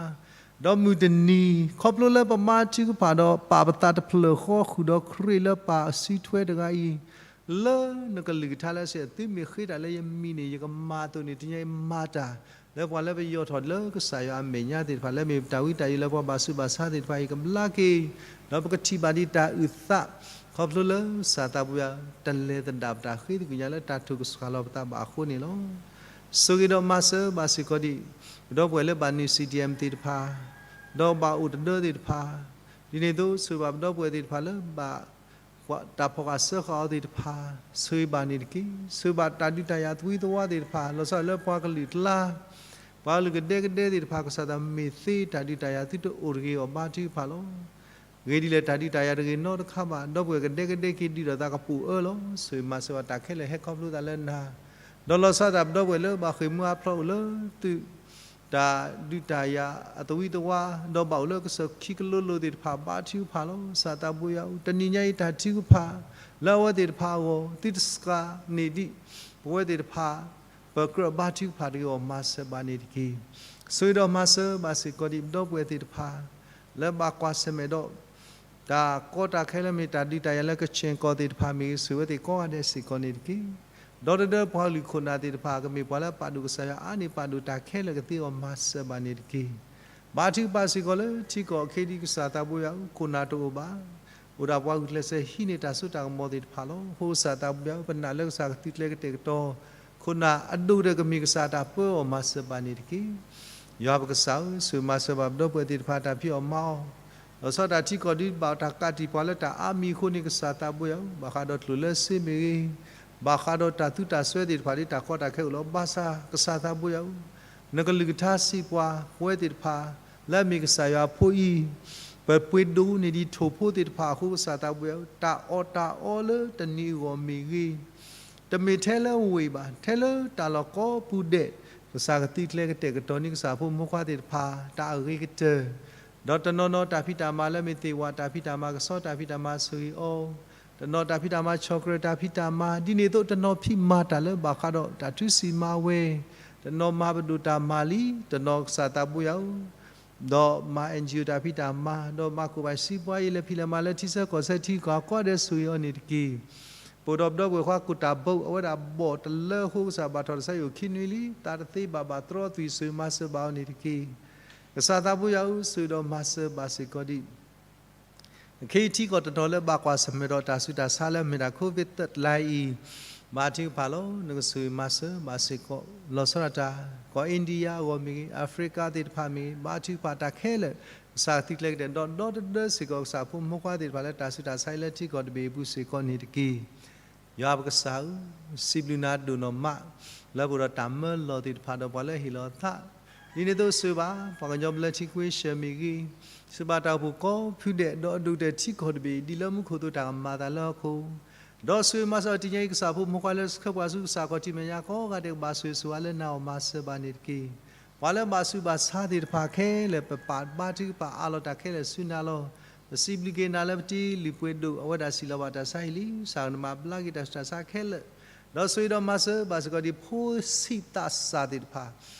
ဒီးမုၢ်တနံၤ ခီဖျိလၢပဘါထုကဖၣ်ဒီးပာ်ပသးတဖျၢၣ်ဃီဃုာ်ဒီးခရံာ်လၢပၢ်အစုထွဲတဂၤအံၤ, လၢနကလုၢ်ကထါလၢအဆံး သုမ့ၢ်ဃ့တၢ်လၢယမံၤန့ၣ် ယကမၤအသိးန့ၣ် တနံၤညါအံၤမၤတၢ် လၢပှၤလၢပယီၢ်ထီၣ်လၢကစၢ်ယွၤအမဲာ်ညါသ့ၣ်တဖၣ် လၢမ့ၢ်ပတၢ်ဝံတၢ်ယိးလၢပှၤဘၣ်ဆူးဘၣ်ဆါသ့ၣ်တဖၣ်အံၤ ကဘျါက့ၤ, ဒီးပကထံၣ်ဘၣ်ဒံးတၢ်အုၣ်သး ခီဖျိလၢကစၢ်သးပှၢ်ယွၤ တလဲၤသဒၣ်ပတၢ်ဃ့သကွံာ်ညါလၢတၢ်ထုးကဆှၣ်လီၤပသးဘၣ်အဃိန့ၣ်လီၤ. ဆိၣ်ဂ့ၤဒီးမၤစၢၤဘၣ်စ့ၢ်ကီးဒံး ပဒီပုၢ်ဝဲၢ်လၢဘၣ်နုာ် CDM သ့ၣ်တဖၣ်, ဒီးဘၣ်အိၣ်တဒၢသ့ၣ်တဖၣ်, ဒ်န့ၣ်အသိး ဆိၣ်ဂ့ၤဘၣ်ပဒီပုၢ်ဝဲၢ်သ့ၣ်တဖၣ်လၢဘၣ် တၢ်ဖီၣ်ဃာ်စၢဃာ်အီၤသ့ၣ်တဖၣ် ဆိၣ်ဂ့ၤဘၣ်န့ၣ်တက့ၢ်. ဆိၣ်ဂ့ၤဘၣ်တၢ်ဒုးတၢ်ယၤသဝံသဝါသ့ၣ်တဖၣ် လီၤဆီဒၣ်လၢပှၤကလုာ်ကျါ ပှၤကလုာ်ကဒဲကဒဲသ့ၣ်တဖၣ် ကစၢ်သးမ့ၢ်သ့တၢ်ဒုးတၢ်ယၤသုတအိၣ်တဂ့ၤအီၤဘါထုကဖၣ်လီၤ. ဂ့ၤဒ်လဲၣ်တၢ်ဒုးတၢ်ယၤတဂ့ၤနီတခါဘၣ် ဒီပုၢ်ဝဲၢ်ကဒဲကဒဲက့ၤဒုးဒီးသးကပိာ်အၢလီၤ. ဆိၣ်ဂ့ၤမၤစၢၤဘၣ်တၢ်ခဲလၢာ်ဟဲခီဖျိသးလၢနၤ ဒီးလီၤဆီဒၣ်တၢ်ပဒီပုၢ်ဝဲၢ်လၢဘၣ်ဃ့ၢ်မှံဟးဖျိးအိၣ်လၢသုး တၢ်ဒုးတၢ်ယၤအသဝံသဝါ ဒီးဘၣ်အိၣ်လၢကစၢၢ်ခံကလိလိၤသ့ၣ်တဖၣ် ဘါထုကဖၣ်လီၤ. ကစၢ်သးဘိယွၤဧၢ, တနံၤညါအံၤတၢ်ထုကဖၣ် လၢအဝဲသ့ၣ်တဖၣ်အဂီၢ် သုတစှၤန့ၢ်ဒံး ပဝဲသ့ၣ်တဖၣ် ပကြၢးဘါထုကဖၣ်တဂ့ၤအီၤ မၤစၢၤဘၣ်န့ၣ်တက့ၢ်. ဆိၣ်ဂ့ၤဒီးမၤစၢၤဘၣ်စ့ၢ်ကီးဒံး ပဒီပုၢ်ဝဲၢ်သ့ၣ်တဖၣ် လၢဘၣ်ကွၢ်ဆၢၣ်မဲာ်ဒီး တၢ်ကီတၢ်ခဲလၢမ့ၢ်တၢ်ဒုးတၢ်ယၤလၢကဆ့ၣ်ကီၢ်သ့ၣ်တဖၣ်မ့ၢ်ဂ့ၤ ဆိၣ်ဂ့ၤဝဲသ့ၣ်ကိးဂၤဒဲးစ့ၢ်ကီးန့ၣ်တက့ၢ်. ဒီတဒၢပှၤကလုာ်ခိၣ်နၢ်သ့ၣ်တဖၣ် ကမ့ၢ်ပှၤလၢပာ်ဒိၣ်ကစၢ်ယွၤအါန့ၢ်ပာ်ဒိၣ်တၢ်ခဲလၢာ်ကသ့အီၤ မၤစၢၤဘၣ်န့ၣ်တက့ၢ်. ဘါထုကဖၣ်စ့ၢ်ကီးလၢထံကီၢ်အခံဒံး ကစၢ်သးဘိယွၤဧၢ, ခိၣ်နၢ်တအိၣ်ဘၣ် အိၣ်ဒၣ်ပှၤဂုာ်ကျဲးစၢးဟံးန့ၢ်တၢ်စိတၢ်ကမီၤသ့ၣ်တဖၣ်လီၤ. အဃိကစၢ်သးဘိယွၤဧၢ, ပနာ်လၢကစၢ်ကသုးကျဲၤကတဲာ်ကတီၤ ခိၣ်နၢ်အဒိၣ်ဒီးကမ့ၢ်ကစၢ်တၢ်ပၢအီၤ မၤစၢၤဘၣ်န့ၣ်တက့ၢ်. ယွၤပကစၢ်ဧၢ, ဆိၣ်ဂ့ၤမၤစၢၤဘၣ်ပဒီပုၢ်ဝဲၢ်သ့ၣ်တဖၣ်တၢ်ဖံးအီၣ်မၤအီၣ်, လီၤဆီဒၣ်တၢ်ထံကီၢ်ဒ်ဘၣ်တၢ်ကးတံာ်ပှၤလၢတၢ်အါမံၤအဃိန့ၣ် ကစၢ်သးဘိယွၤဧၢ, ဘၣ်ဃးဒီးကျိၣ်လၢစ့မ့ၢ်ဂ့ၤ, ဘၣ်ဃးဒီးတၢ်သူတၢ်စွဲသ့ၣ်တဖၣ်ဒ် တၢ်ကီတၢ်ခဲအိၣ်လီၤ. ဘၣ်ဆၣ်ကစၢ်သးဘိယွၤဧၢ, နကလုၢ်ကထါစံးပှၤ ပဝဲသ့ၣ်တဖၣ် လၢအမ့ၢ်ကစၢ်ယွၤအဖိအံၤ ပပှ့ၤဒိၣ်န့ၢ်ဒံးထိၣ်ဖိသ့ၣ်တဖၣ်အဃိ ကစၢ်သးဘိယွၤဧၢ, တၢ်အီၣ်တၢ်အီလၢတနံၤအဂီၢ်မ့ၢ်ဂ့ၤ, တမ့ၢ်ထဲလၢဝ့ၢ်ဘၣ်, ထဲလၢတၢ်လီၢ်ကိးပူၤဒဲး ကစၢ်ကသုးကျဲၤကတဲာ်ကတီၤန့ၢ် ကစၢ်ဖိမုၣ်ဖိခွါသ့ၣ်တဖၣ် တၢ်အဂ့ၤကတၢၢ်, ဒီးတနီၤနီၤတၢ်ဖံးတၢ်မၤလၢမ့ၢ်သ့ၣ်ဝၣ်တၢ်ဖံးတၢ်မၤ ကဆီတၢ်ဖံးတၢ်မၤ ဆိၣ်ဂ့ၤအီၤ, တနီၤတၢ်ဖံးတၢ်မၤ chocolate တၢ်ဖံးတၢ်မၤ ဒ်န့ၣ်အသိး တနီၤဖံးမၤတၢ်လၢဘၣ်ဃးဒီးတၢ်ထုစံးမၤဝဲ, တနီၤမၤပဒိၣ်တၢ်မၤလံ, တနီၤကစၢ်သးဘိယွၤဧၢ ဒီးမၤ NGO တၢ်ဖံးတၢ်မၤ, ဒီးမၤကိၣ်ဘၣ်စံးပှၤအံၤ လဲၤဖံးလဲၤမၤလၢထံဆၢကီၢ်ဆၢထံကီၢ် ကိးဂၤဒဲးဆိၣ်ဂ့ၤအီၤန့ၣ်တက့ၢ်. ပအိၣ်ဒီးပဒီပုၢ်ဝဲၢ်ခွါကူၣ်တၢ်ဘိ အဝဲဒၣ်ဘီၣ်တလၢအဃိ ကစၢ်ဘၣ်ထီၣ်တစဲးယိာ်ခံနွံလံ, သးတသ့ဘၣ်ဘၣ်တြီသွံၣ် ဆိၣ်ဂ့ၤမၤစၢၤဘၣ်အီၤန့ၣ်တက့ၢ်. ကစၢ်သးဘိယွၤဧၢ, ဆိၣ်ဂ့ၤဒီးမၤစၢၤဘၣ်စ့ၢ်ကီးဒံး အခဲအံၤထံကီၢ်တနီၤလၢဘၣ်ကွၢ်ဆၢၣ်မဲာ်ဒီးတၢ်ဆူးတၢ်ဆါလၢအမ့ၢ်ဒၣ် COVID သၢတလါအံၤ, ဘါထုကဖၣ်လီၤ. နကဆိၣ်ဂ့ၤမၤစၢၤဘၣ်စ့ၢ်ကီး လီၤဆီဒၣ်တၢ် ကီၢ် India အဂီၢ်မ့ၢ်ဂ့ၤ, Africa သ့ၣ်တဖၣ်မ့ၢ်ဂ့ၤ, ဘါထုကဖၣ်တၢ်ခဲလၢာ် ကစၢ်ကသုးကျဲၤကတဲာ်ကတီၤ ဒီတဒၢစ့ၢ်ကီး ကစၢ်ဖိမုၣ်ဖိခွါသ့ၣ်တဖၣ်လၢ တၢ်ဆူးတၢ်ဆါအံၤလၢထံကီၢ်တဘ့ၣ်အပူၤစ့ၢ်ကီးန့ၣ်တက့ၢ်. ယွၤပကစၢ်ဧၢ, စံးဘျုးနၤဒိၣ်နီၢ်မး လၢပအိၣ်ဒီးတၢ်မၢလီၤသ့ၣ်တဖၣ်ဒီးပှၤလၢဟ့ၣ်လီၤသး, ဒ်န့ၣ်အသိးဆိၣ်ဂ့ၤဘၣ် ပှၤကညီဘျၢထံခွ့ရှၢၣ်မ့ၢ်ဂ့ၤ, ဆိၣ်ဂ့ၤဘၣ်တၢ်အိၣ်ဖှိၣ်ကိးဖုဒဲး ဒီးအဒိၣ်ကတၢၢ်ထံကီၢ်တဘ့ၣ်အံၤ ဒ်လၢမူခိၣ်အသိးတၢ်ကမၤအသးလၢဟီၣ်ခိၣ်, ဒီးဆိၣ်ဂ့ၤမၤစၢၤတနံၤညါအံၤ ကစၢ်ဖိမုၣ်ဖိခွါလၢဆှၢပှၤဆူကစၢ်ခီၣ်ထံးမဲာ်ညါ ကိးဂၤဒဲးကဘၣ်ဆိၣ်ဂ့ၤဆိၣ်ဝါလၢနၤအီၤ မၤစၢၤဘၣ်န့ၣ်တက့ၢ်. ပှၤလၢဘၣ်ဆူးဘၣ်ဆါသ့ၣ်တဖၣ်ခဲလၢာ် ပပာ်ဘါထုကဖၣ်အးလီၤတၢ်ခဲလၢာ်ဆူနၤလီၤ. ပစံးဘျုးက့ၤနၤလၢပတံၤလုၢ်ပှ့ၤဒိၣ် အဝဲဒၣ်စံးလီၤဘၣ်တၢ်ဆါဟံၣ်လံ, ကစၢ်နမၤဘျါက့ၤတၢ်ဆူးတၢ်ဆါခဲလၢာ်, ဒီးဆိၣ်ဂ့ၤဒီးမၤစၢၤဘၣ်စ့ၢ်ကီးဒ်ဖိဆံးသးစၢ်သ့ၣ်တဖၣ်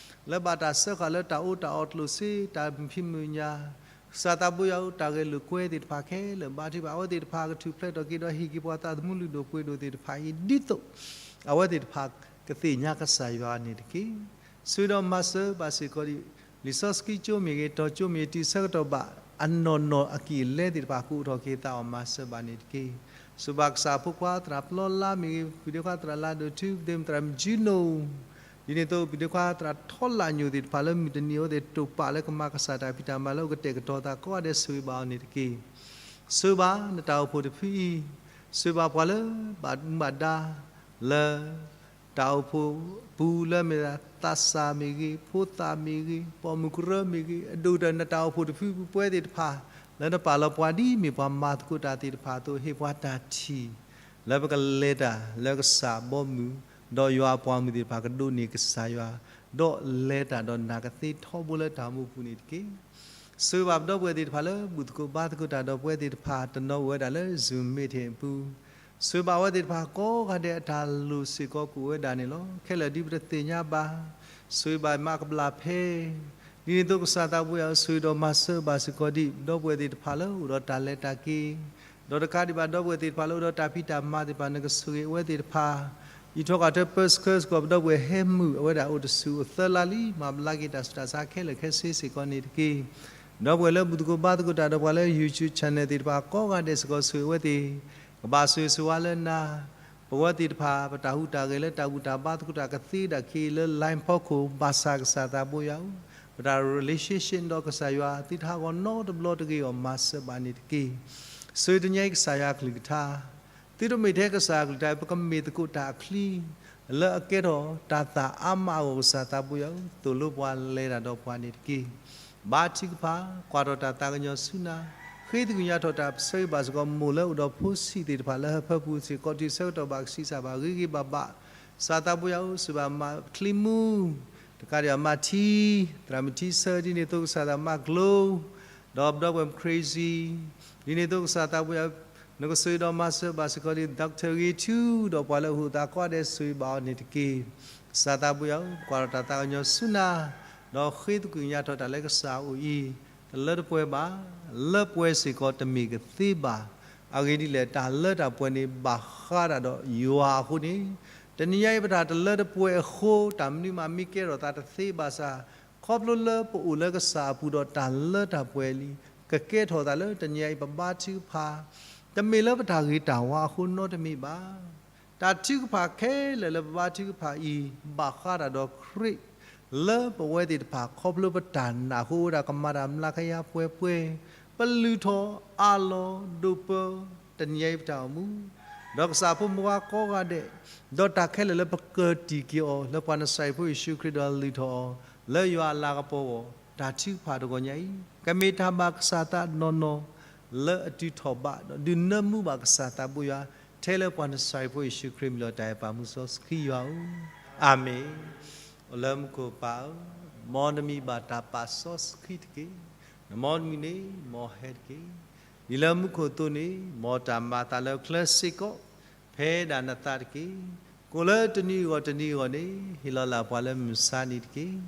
လၢဘၣ်တၢ်စၢဃာ်လၢတၢ်အီၣ်တၢ်အီကျိၣ်စ့ တၢ်ဖံးမုၢ်ညၣ်, ကစၢ်သးဘိယွၤဧၢ တၢ်ဂဲၤလိာ်ကွဲသ့ၣ်တဖၣ်ခဲလၢာ် ဘါထုကဖၣ် အဝဲသ့ၣ်တဖၣ်ကထူၣ်ဖျဲးထီၣ်က့ၤဒီးဟ့ၣ်က့ၤပှၤသးသမူလုၢ်ဒိၣ်ပှ့ၤဒိၣ်သ့ၣ်တဖၣ်အံၤ ဒ်သိး အဝဲသ့ၣ်တဖၣ်ကသ့ၣ်ညါကစၢ်ယွၤန့ၣ်တက့ၢ်. ဆိၣ်ဂ့ၤဒီးမၤစၢၤဘၣ်စ့ၢ်ကီးဒ် လံာ်စီဆှံကၠိမ့ၢ်ဂ့ၤ တီၤကၠိမ့ၢ်ဂ့ၤ တုၤဆၢကတီၢ်ဘၣ် အနီၢ်နီၢ်အကံၢ်အလဲသ့ၣ်တဖၣ် ကအိၣ်ထီၣ်က့ၤသးအီၤ မၤစၢၤဘၣ်န့ၣ်တက့ၢ်. ဆိၣ်ဂ့ၤဘၣ်ကစၢ်ဖိခွါသရၣ်ပျီလါမ့ၢ်ဂ့ၤ, ပှၤဒ့ခွါသရၣ်လါဒိၣ်ထူ, ပှၤဒ့ခွါသရၣ်လါဒိၣ်ထူ, ဒ်န့ၣ်အသိး ပှၤဒ့ခွါသရၣ်ထီလၣ်ညိၣ်သ့ၣ်တဖၣ်လၢမုၢ်တနံၤအဝဲသ့ၣ်တိာ်ပာ်လၢကမၤကစၢ်တၢ်ဖံးတၢ်မၤလၢ အိၣ်ကတဲာ်ကတီၤသးကိးဂၤဒဲး ဆိၣ်ဂ့ၤဘၣ်အီၤန့ၣ်တက့ၢ်. ဆိၣ်ဂ့ၤဘၣ်နတၢ်အိၣ်ဖှိၣ်တဖုအံၤ, ဆိၣ်ဂ့ၤဘၣ်ပှၤလၢဘၣ်မူဘၣ်ဒါလၢ တၢ်အိၣ်ဖှိၣ်ပူၤလၢမ့ၢ်သးစၢ်မ့ၢ်ဂ့ၤ, ဖိသၣ်မ့ၢ်ဂ့ၤ, ပိာ်မုၣ်ကရၢမ့ၢ်ဂ့ၤ, အဒိၣ်ကတၢၢ်နတၢ်အိၣ်ဖှိၣ်တဖုပဝဲသ့ၣ်တဖၣ် လၢနပာ်လီၤပှၤဒ်မ့ၢ်ပှၤမၤသကိးတၢ်သ့ၣ်တဖၣ်အသိး ဟ့ၣ်ပှၤတၢ်ထံၣ် လၢပကလဲၤတၢ်လၢကစၢ်ဘီမုၢ်, ဒီးယွၤအပှၤမုၣ်သ့ၣ်တဖၣ်ကဒိးန့ၢ်ကစၢ်ယွၤ, ဒီးလဲၤတၢ်ဒီးနၢ်ကသ့ထီဘိလၢတၢ်မူပူၤန့ၣ်တက့ၢ်. ဆိၣ်ဂ့ၤဘၣ်ပဒီပုၢ်ဝဲၢ်သ့ၣ်တဖၣ်လၢဘူၣ်သကိးဘါသကိးတၢ်ဒီးပဝဲသ့ၣ်တဖၣ် တနီၤအိၣ်ဝဲဒၣ်လၢ Zoom meeting အပူၤ, ဆိၣ်ဂ့ၤဘၣ်အဝဲသ့ၣ်တဖၣ်ကိးဂၤဒဲးအတၢ်လိၣ်စ့ၢ်ကီးကအိၣ်ဝဲဒၣ်န့ၣ်လီၤ. ခဲလၢာ်ဒ်ပတသ့ၣ်ညါဘၣ်, ဆိၣ်ဂ့ၤဘၣ်မၤကဘျၣ်ဖဲ ဒ်န့ၣ်အသိးကစၢ်သးဘိယွၤဧၢ ဆိၣ်ဂ့ၤဒီးမၤစၢၤဘၣ်စ့ၢ်ကီးဒ် ဒီပုၢ်ဝဲၢ်သ့ၣ်တဖၣ်လၢအိၣ်ဒီးတၢ်လဲၤတၢ်က့ၤ, ဒီးတကးဒံးဘၣ်ဒီပုၢ်ဝဲၢ်သ့ၣ်တဖၣ်လၢအိၣ်ဒီးတၢ်ဖံးတၢ်မၤသ့ၣ်တဖၣ် နကဆိၣ်ဂ့ၤအဝဲသ့ၣ်တဖၣ်, အံးထီၣ်ဃာ်ထၢပၢဆှၢစ့ၢ်ကီးပဒီပုၢ်ဝဲၢ်ဟဲမုာ် အဝဲဒၣ်အိၣ်တဆူၣ်အိၣ်သၢလါလံ မၤဘျါက့ၤတၢ်ဆူးတၢ်ဆါခဲလၢာ်ခဲဆ့စ့ၢ်ကီးန့ၣ်တက့ၢ်. ဒီပုၢ်ဝဲၢ်လၢဘူၣ်သကိးဘါသကိးတၢ်ဒီးပှၤလၢ YouTube channel သ့ၣ်တဖၣ်ကိးဂၤဒဲးစ့ၢ်ကီး ဆိၣ်ဂ့ၤအဝဲသ့ၣ်, ကဘၣ်ဆိၣ်ဂ့ၤဆိၣ်ဝါလၢနၤ, ပဝဲသ့ၣ်တဖၣ် ပတၢ်ဟူးတၢ်ဂဲၤလၢတၢ်ဘူၣ်တၢ်ဘါသကိးတၢ်ကသ့ဒၣ်က့ၤလၢ line ဖီခိၣ် ဘၣ်ဆၣ်ကစၢ်သးဘိယွၤဧၢ, ပတၢ် relationship ဒီးကစၢ်ယွၤ သုတဟးဂီၤနီတဘျီတဂ့ၤအီၤ မၤစၢၤဘၣ်န့ၣ်တက့ၢ်. ဆိၣ်ဂ့ၤတနံၤညါအံၤကစၢ်ယွၤအကလုၢ်ကထါ သုတမ့ၢ်ထဲကစၢ်အကလုၢ်တၢ်အံၤ ပကမ့ၢ်သကိးတၢ်အချံ လၢအကဲထီၣ်တၢ်သၣ်အါမးအဂီၢ် ကစၢ်သးပူၤယၤဧၢ, သိၣ်လိပှၤလဲၤတၢ်ဒီးပှၤန့ၣ်တက့ၢ်. ဘါထုကဖၣ်, ကွၢ်ထီၣ်တၢ်သးကညီၤဆူနၤ, ဃ့သကွံာ်ညါထီၣ်တၢ်ဆၢဂ့ၤဘၣ်စ့ၢ်ကီး မိၢ်လၢအိၣ်ဒီးဖိဆံးသ့ၣ်တဖၣ်လၢဟၢဖၢပူၤစ့ၢ်ကီး တုၤဆၢကတီၢ်ဘၣ်ကဆံးစၢ်ဘၣ်ဂ့ၤဂ့ၤဘၣ်ဘၣ်, ကစၢ်သးပူၤယၤဧၢ, စူၢ်ဘၣ်မၤချံမူ, တကးဒံးဘၣ်မၤထံ, သရၣ်မုၣ်ထံဆၢ ဒ်န့ၣ်အသိးကစၢ်သးမၤကျိ ဒီးပဒီပုၢ်ဝဲၢ် Crazy, ဒ်န့ၣ်အသိးကစၢ်သးပူၤယၤဧၢ, နကဆိၣ်ဂ့ၤဒီးမၤစၢၤဘၣ်စ့ၢ်ကီး ဒီး Doctor ဂ့ၤထူ ဒီးပှၤလၢအဟူးအသးကိးဂၤဒဲး ဆိၣ်ဂ့ၤဘၣ်အီၤန့ၣ်တက့ၢ်. ကစၢ်သးပူၤယၤဧၢ, ကွၢ်ထီၣ်တၢ်သးကညီၤဆူနၤ, ဒီးဃ့သကွံာ်ညါထီၣ်တၢ်လၢကစၢ်အအိၣ်အံၤ, တလၢတပှဲၤဘၣ်, လၢပှဲၤစ့ၢ်ကီးတမ့ၢ်ကသ့ဘၣ်. အဂ့ၢ်ဒ်လဲၣ်, တၢ်လၢတၢ်ပှဲၤန့ၣ် ဘၣ်ဃးတၢ်ဒီးယွၤအဃိန့ၣ်, တနံၤညါအံၤပတၢ်တလၢတပှဲၤအဃိ တၢ်မနုၤမးမ့ၢ်ကဲထီၣ်သးတသ့ဘၣ်ဆၣ်, ခီဖျိလၢပအိၣ်လၢကစၢ်အပူၤဒီးတၢ်လၢတၢ်ပှဲၤလံ, ကကဲထီၣ်သးလၢတနံၤညါအံၤ ပဘါထုကဖၣ်, တမ့ၢ်လၢပတၢ်ဂ့ၤတၢ်ဝါအဃိနီတမံၤဘၣ်. တၢ်ထုကဖၣ်ခဲလၢာ်လၢပဘါထုကဖၣ်အံၤ ဘၣ်ဃးတၢ်ဒီးခရံာ်, လၢပဝဲသ့ၣ်တဖၣ် ခီဖျိပတၢ်နာ်အဃိ အိၣ်ဝဲဒၣ်ကမၤတၢ်မျးကယၤပှဲၤပှဲၤ, ပလုၢ်ထီၣ်အးလီၤဒိၣ်ပၢ တနံၤညါအံၤပတၢ်အိၣ်မူ, ဒီးကစၢ်ဖိမုၣ်ဖိခွါကိးဂၤဒဲး, ဒီးတၢ်ခဲလၢာ်လၢပကတံာ်က့ၤအီၤ လၢပှၤနစၤရ့းဖိယ့ၣ်ၡူးခရံာ်ဒီးလုၢ်ထီၣ်အီၤ, လၢယွၤအလၤကပီၤအဂီၢ်, တၢ်ထုကဖၣ်တဂီၤညါအံၤ ကမ့ၢ်တၢ်ဘၣ်ကစၢ်သးနီၢ်နီၢ်, လၢအတုၤထီၣ်ဘးဒီး ဒုးနၢမူဘၣ်ကစၢ်သးပူၤယွၤ, ထဲလၢပှၤနစၤရ့းဖိယ့ၣ်ၡူးခရံာ်မံၤလီၤ တၢ်အဲၣ်ပာ်မူစီဆှံယွၤဧၢ, အၤမ့ၣ်. အိၣ်လၢမူခိၣ်ပၢ်ဧၢ, မ်နမံၤဘၣ်တၢ်ပာ်စီဆှံတက့ၢ်. နမ်နမံၤန့ၣ် မ်ဟဲတက့ၢ်. ဒ်လၢမူခိၣ်အသိးန့ၣ်, မ်တၢ်မၤအသးလၢချၢစ့ၢ်ကီး ဖဲဒၣ်နသးတက့ၢ်. ကိၣ်လၢတနံၤအဂီၢ်တနံၤအဂီၢ်န့ၣ်, ဟ့ၣ်လီၤလၢ်ပှၤလၢမုၢ်ဆါနံၤတက့ၢ်.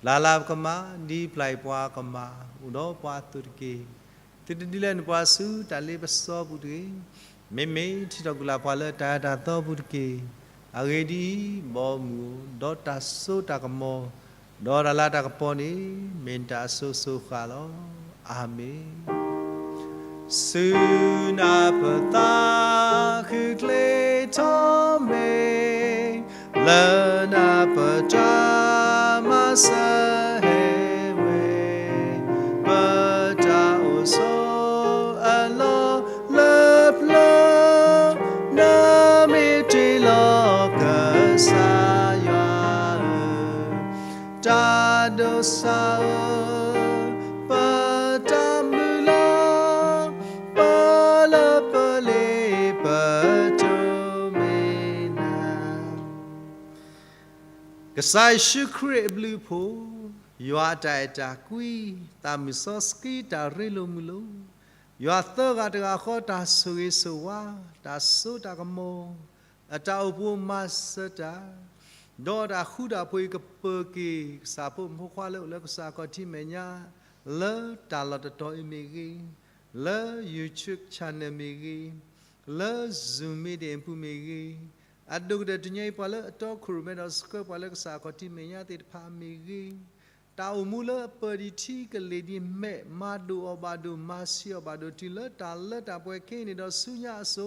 ပျၢ်လၢ်ပကမၢ်, ဒ်ပျၢ်အံၤပှၤကမၢ်, အိၣ်ဒီးပှၤအသိးတက့ၢ်. သုတဒုးလဲနပှၤဆူတၢ်လ့ပစီပူၤတဂ့ၤ. မ့မ့ၢ်ထံၣ်ထီၣ်ကွံာ်လၢ်ပှၤလၢတၢ်အၢတၢ်သီပူၤတက့ၢ်. အဂ့ၢ်ဒ်အံၤ, ဘီမုၢ်ဧၢ, ဒီးတၢ်စိတၢ်ကမီၤ, ဒီးတၢ်လၤတၢ်ကပီၤန့ၣ်, မ့ၢ်နတၢ်အစိၤစိၤဃၣ်လီၤ. အၤမ့ၣ်. ဆူနၢ်ပသးဃုာ်ကျဲထီၣ်မ့ၢ်, လၢနၢ်ပတၢ်မၤစၢၤဟဲဝဲ, ပတၢ်အိၣ်ဆိးအလီၢ်လၢပျၢၤ, နမ့ၢ်တ့ၢ်လီၤကစၢ်ယွၤဧၢ, တၢ်ဒိးစၢ်ဧၢ, ပတၢ်မုၢ်လၢ်, ပလၢပလ့ပတိၢ်မ့ၢ်နၤ. ကစၢ်ယ့ၣ်ၡူးခရံာ်အဘျုးအဖှိၣ်, ယွၤအတၢ်အဲၣ်တၢ်ကွံ, သးမုၢ်စီဆှံတၢ်ရ့လိာ်မုာ်လိာ်, ယွၤသၢဂၤတဂၤဃီတၢ်ဆိၣ်ဂ့ၤဆိၣ်ဝါ, တၢ်စိတၢ်ကမီၤ, အတၢ်အိၣ်ဖှိၣ်မၤစၢၤတၢ်, ဒီးတၢ်ဃူတၢ်ဖိးအံၤကပၢၤက့ၤ ကစၢ်ဖိမုၣ်ဖိခွါလၢအိၣ်လၢကစၢ်ခီၣ်ထံးမဲာ်ညါ, လၢတၢ်လီၢ်တတီၤအံၤမ့ၢ်ဂ့ၤ, လၢ YouTube channel မ့ၢ်ဂ့ၤ, လၢ Zoom meeting အပူၤမ့ၢ်ဂ့ၤ, အဒိၣ်ကတၢၢ်တနံၤအံၤ ပှၤလၢအတီခိၣ်ရိၣ်မဲဒီး subscribe ပှၤလၢကစၢ်ခီၣ်ထံးမဲာ်ညါသ့ၣ်တဖၣ်မ့ၢ်ဂ့ၤ, တၢ်အိၣ်မူလၢအပၢၢ်ဒံးထံကလ့ၤဒံးမဲာ် မၤဒိၣ်အီၤဘၣ်ဒိၣ် မၤဆံးအီၤဘၣ်ဒိၣ် တုၤလၢတၢ်လၢတၢ်ပှဲၤခဲအံၤန့ၣ်ဒီးဆူညါအစိၤ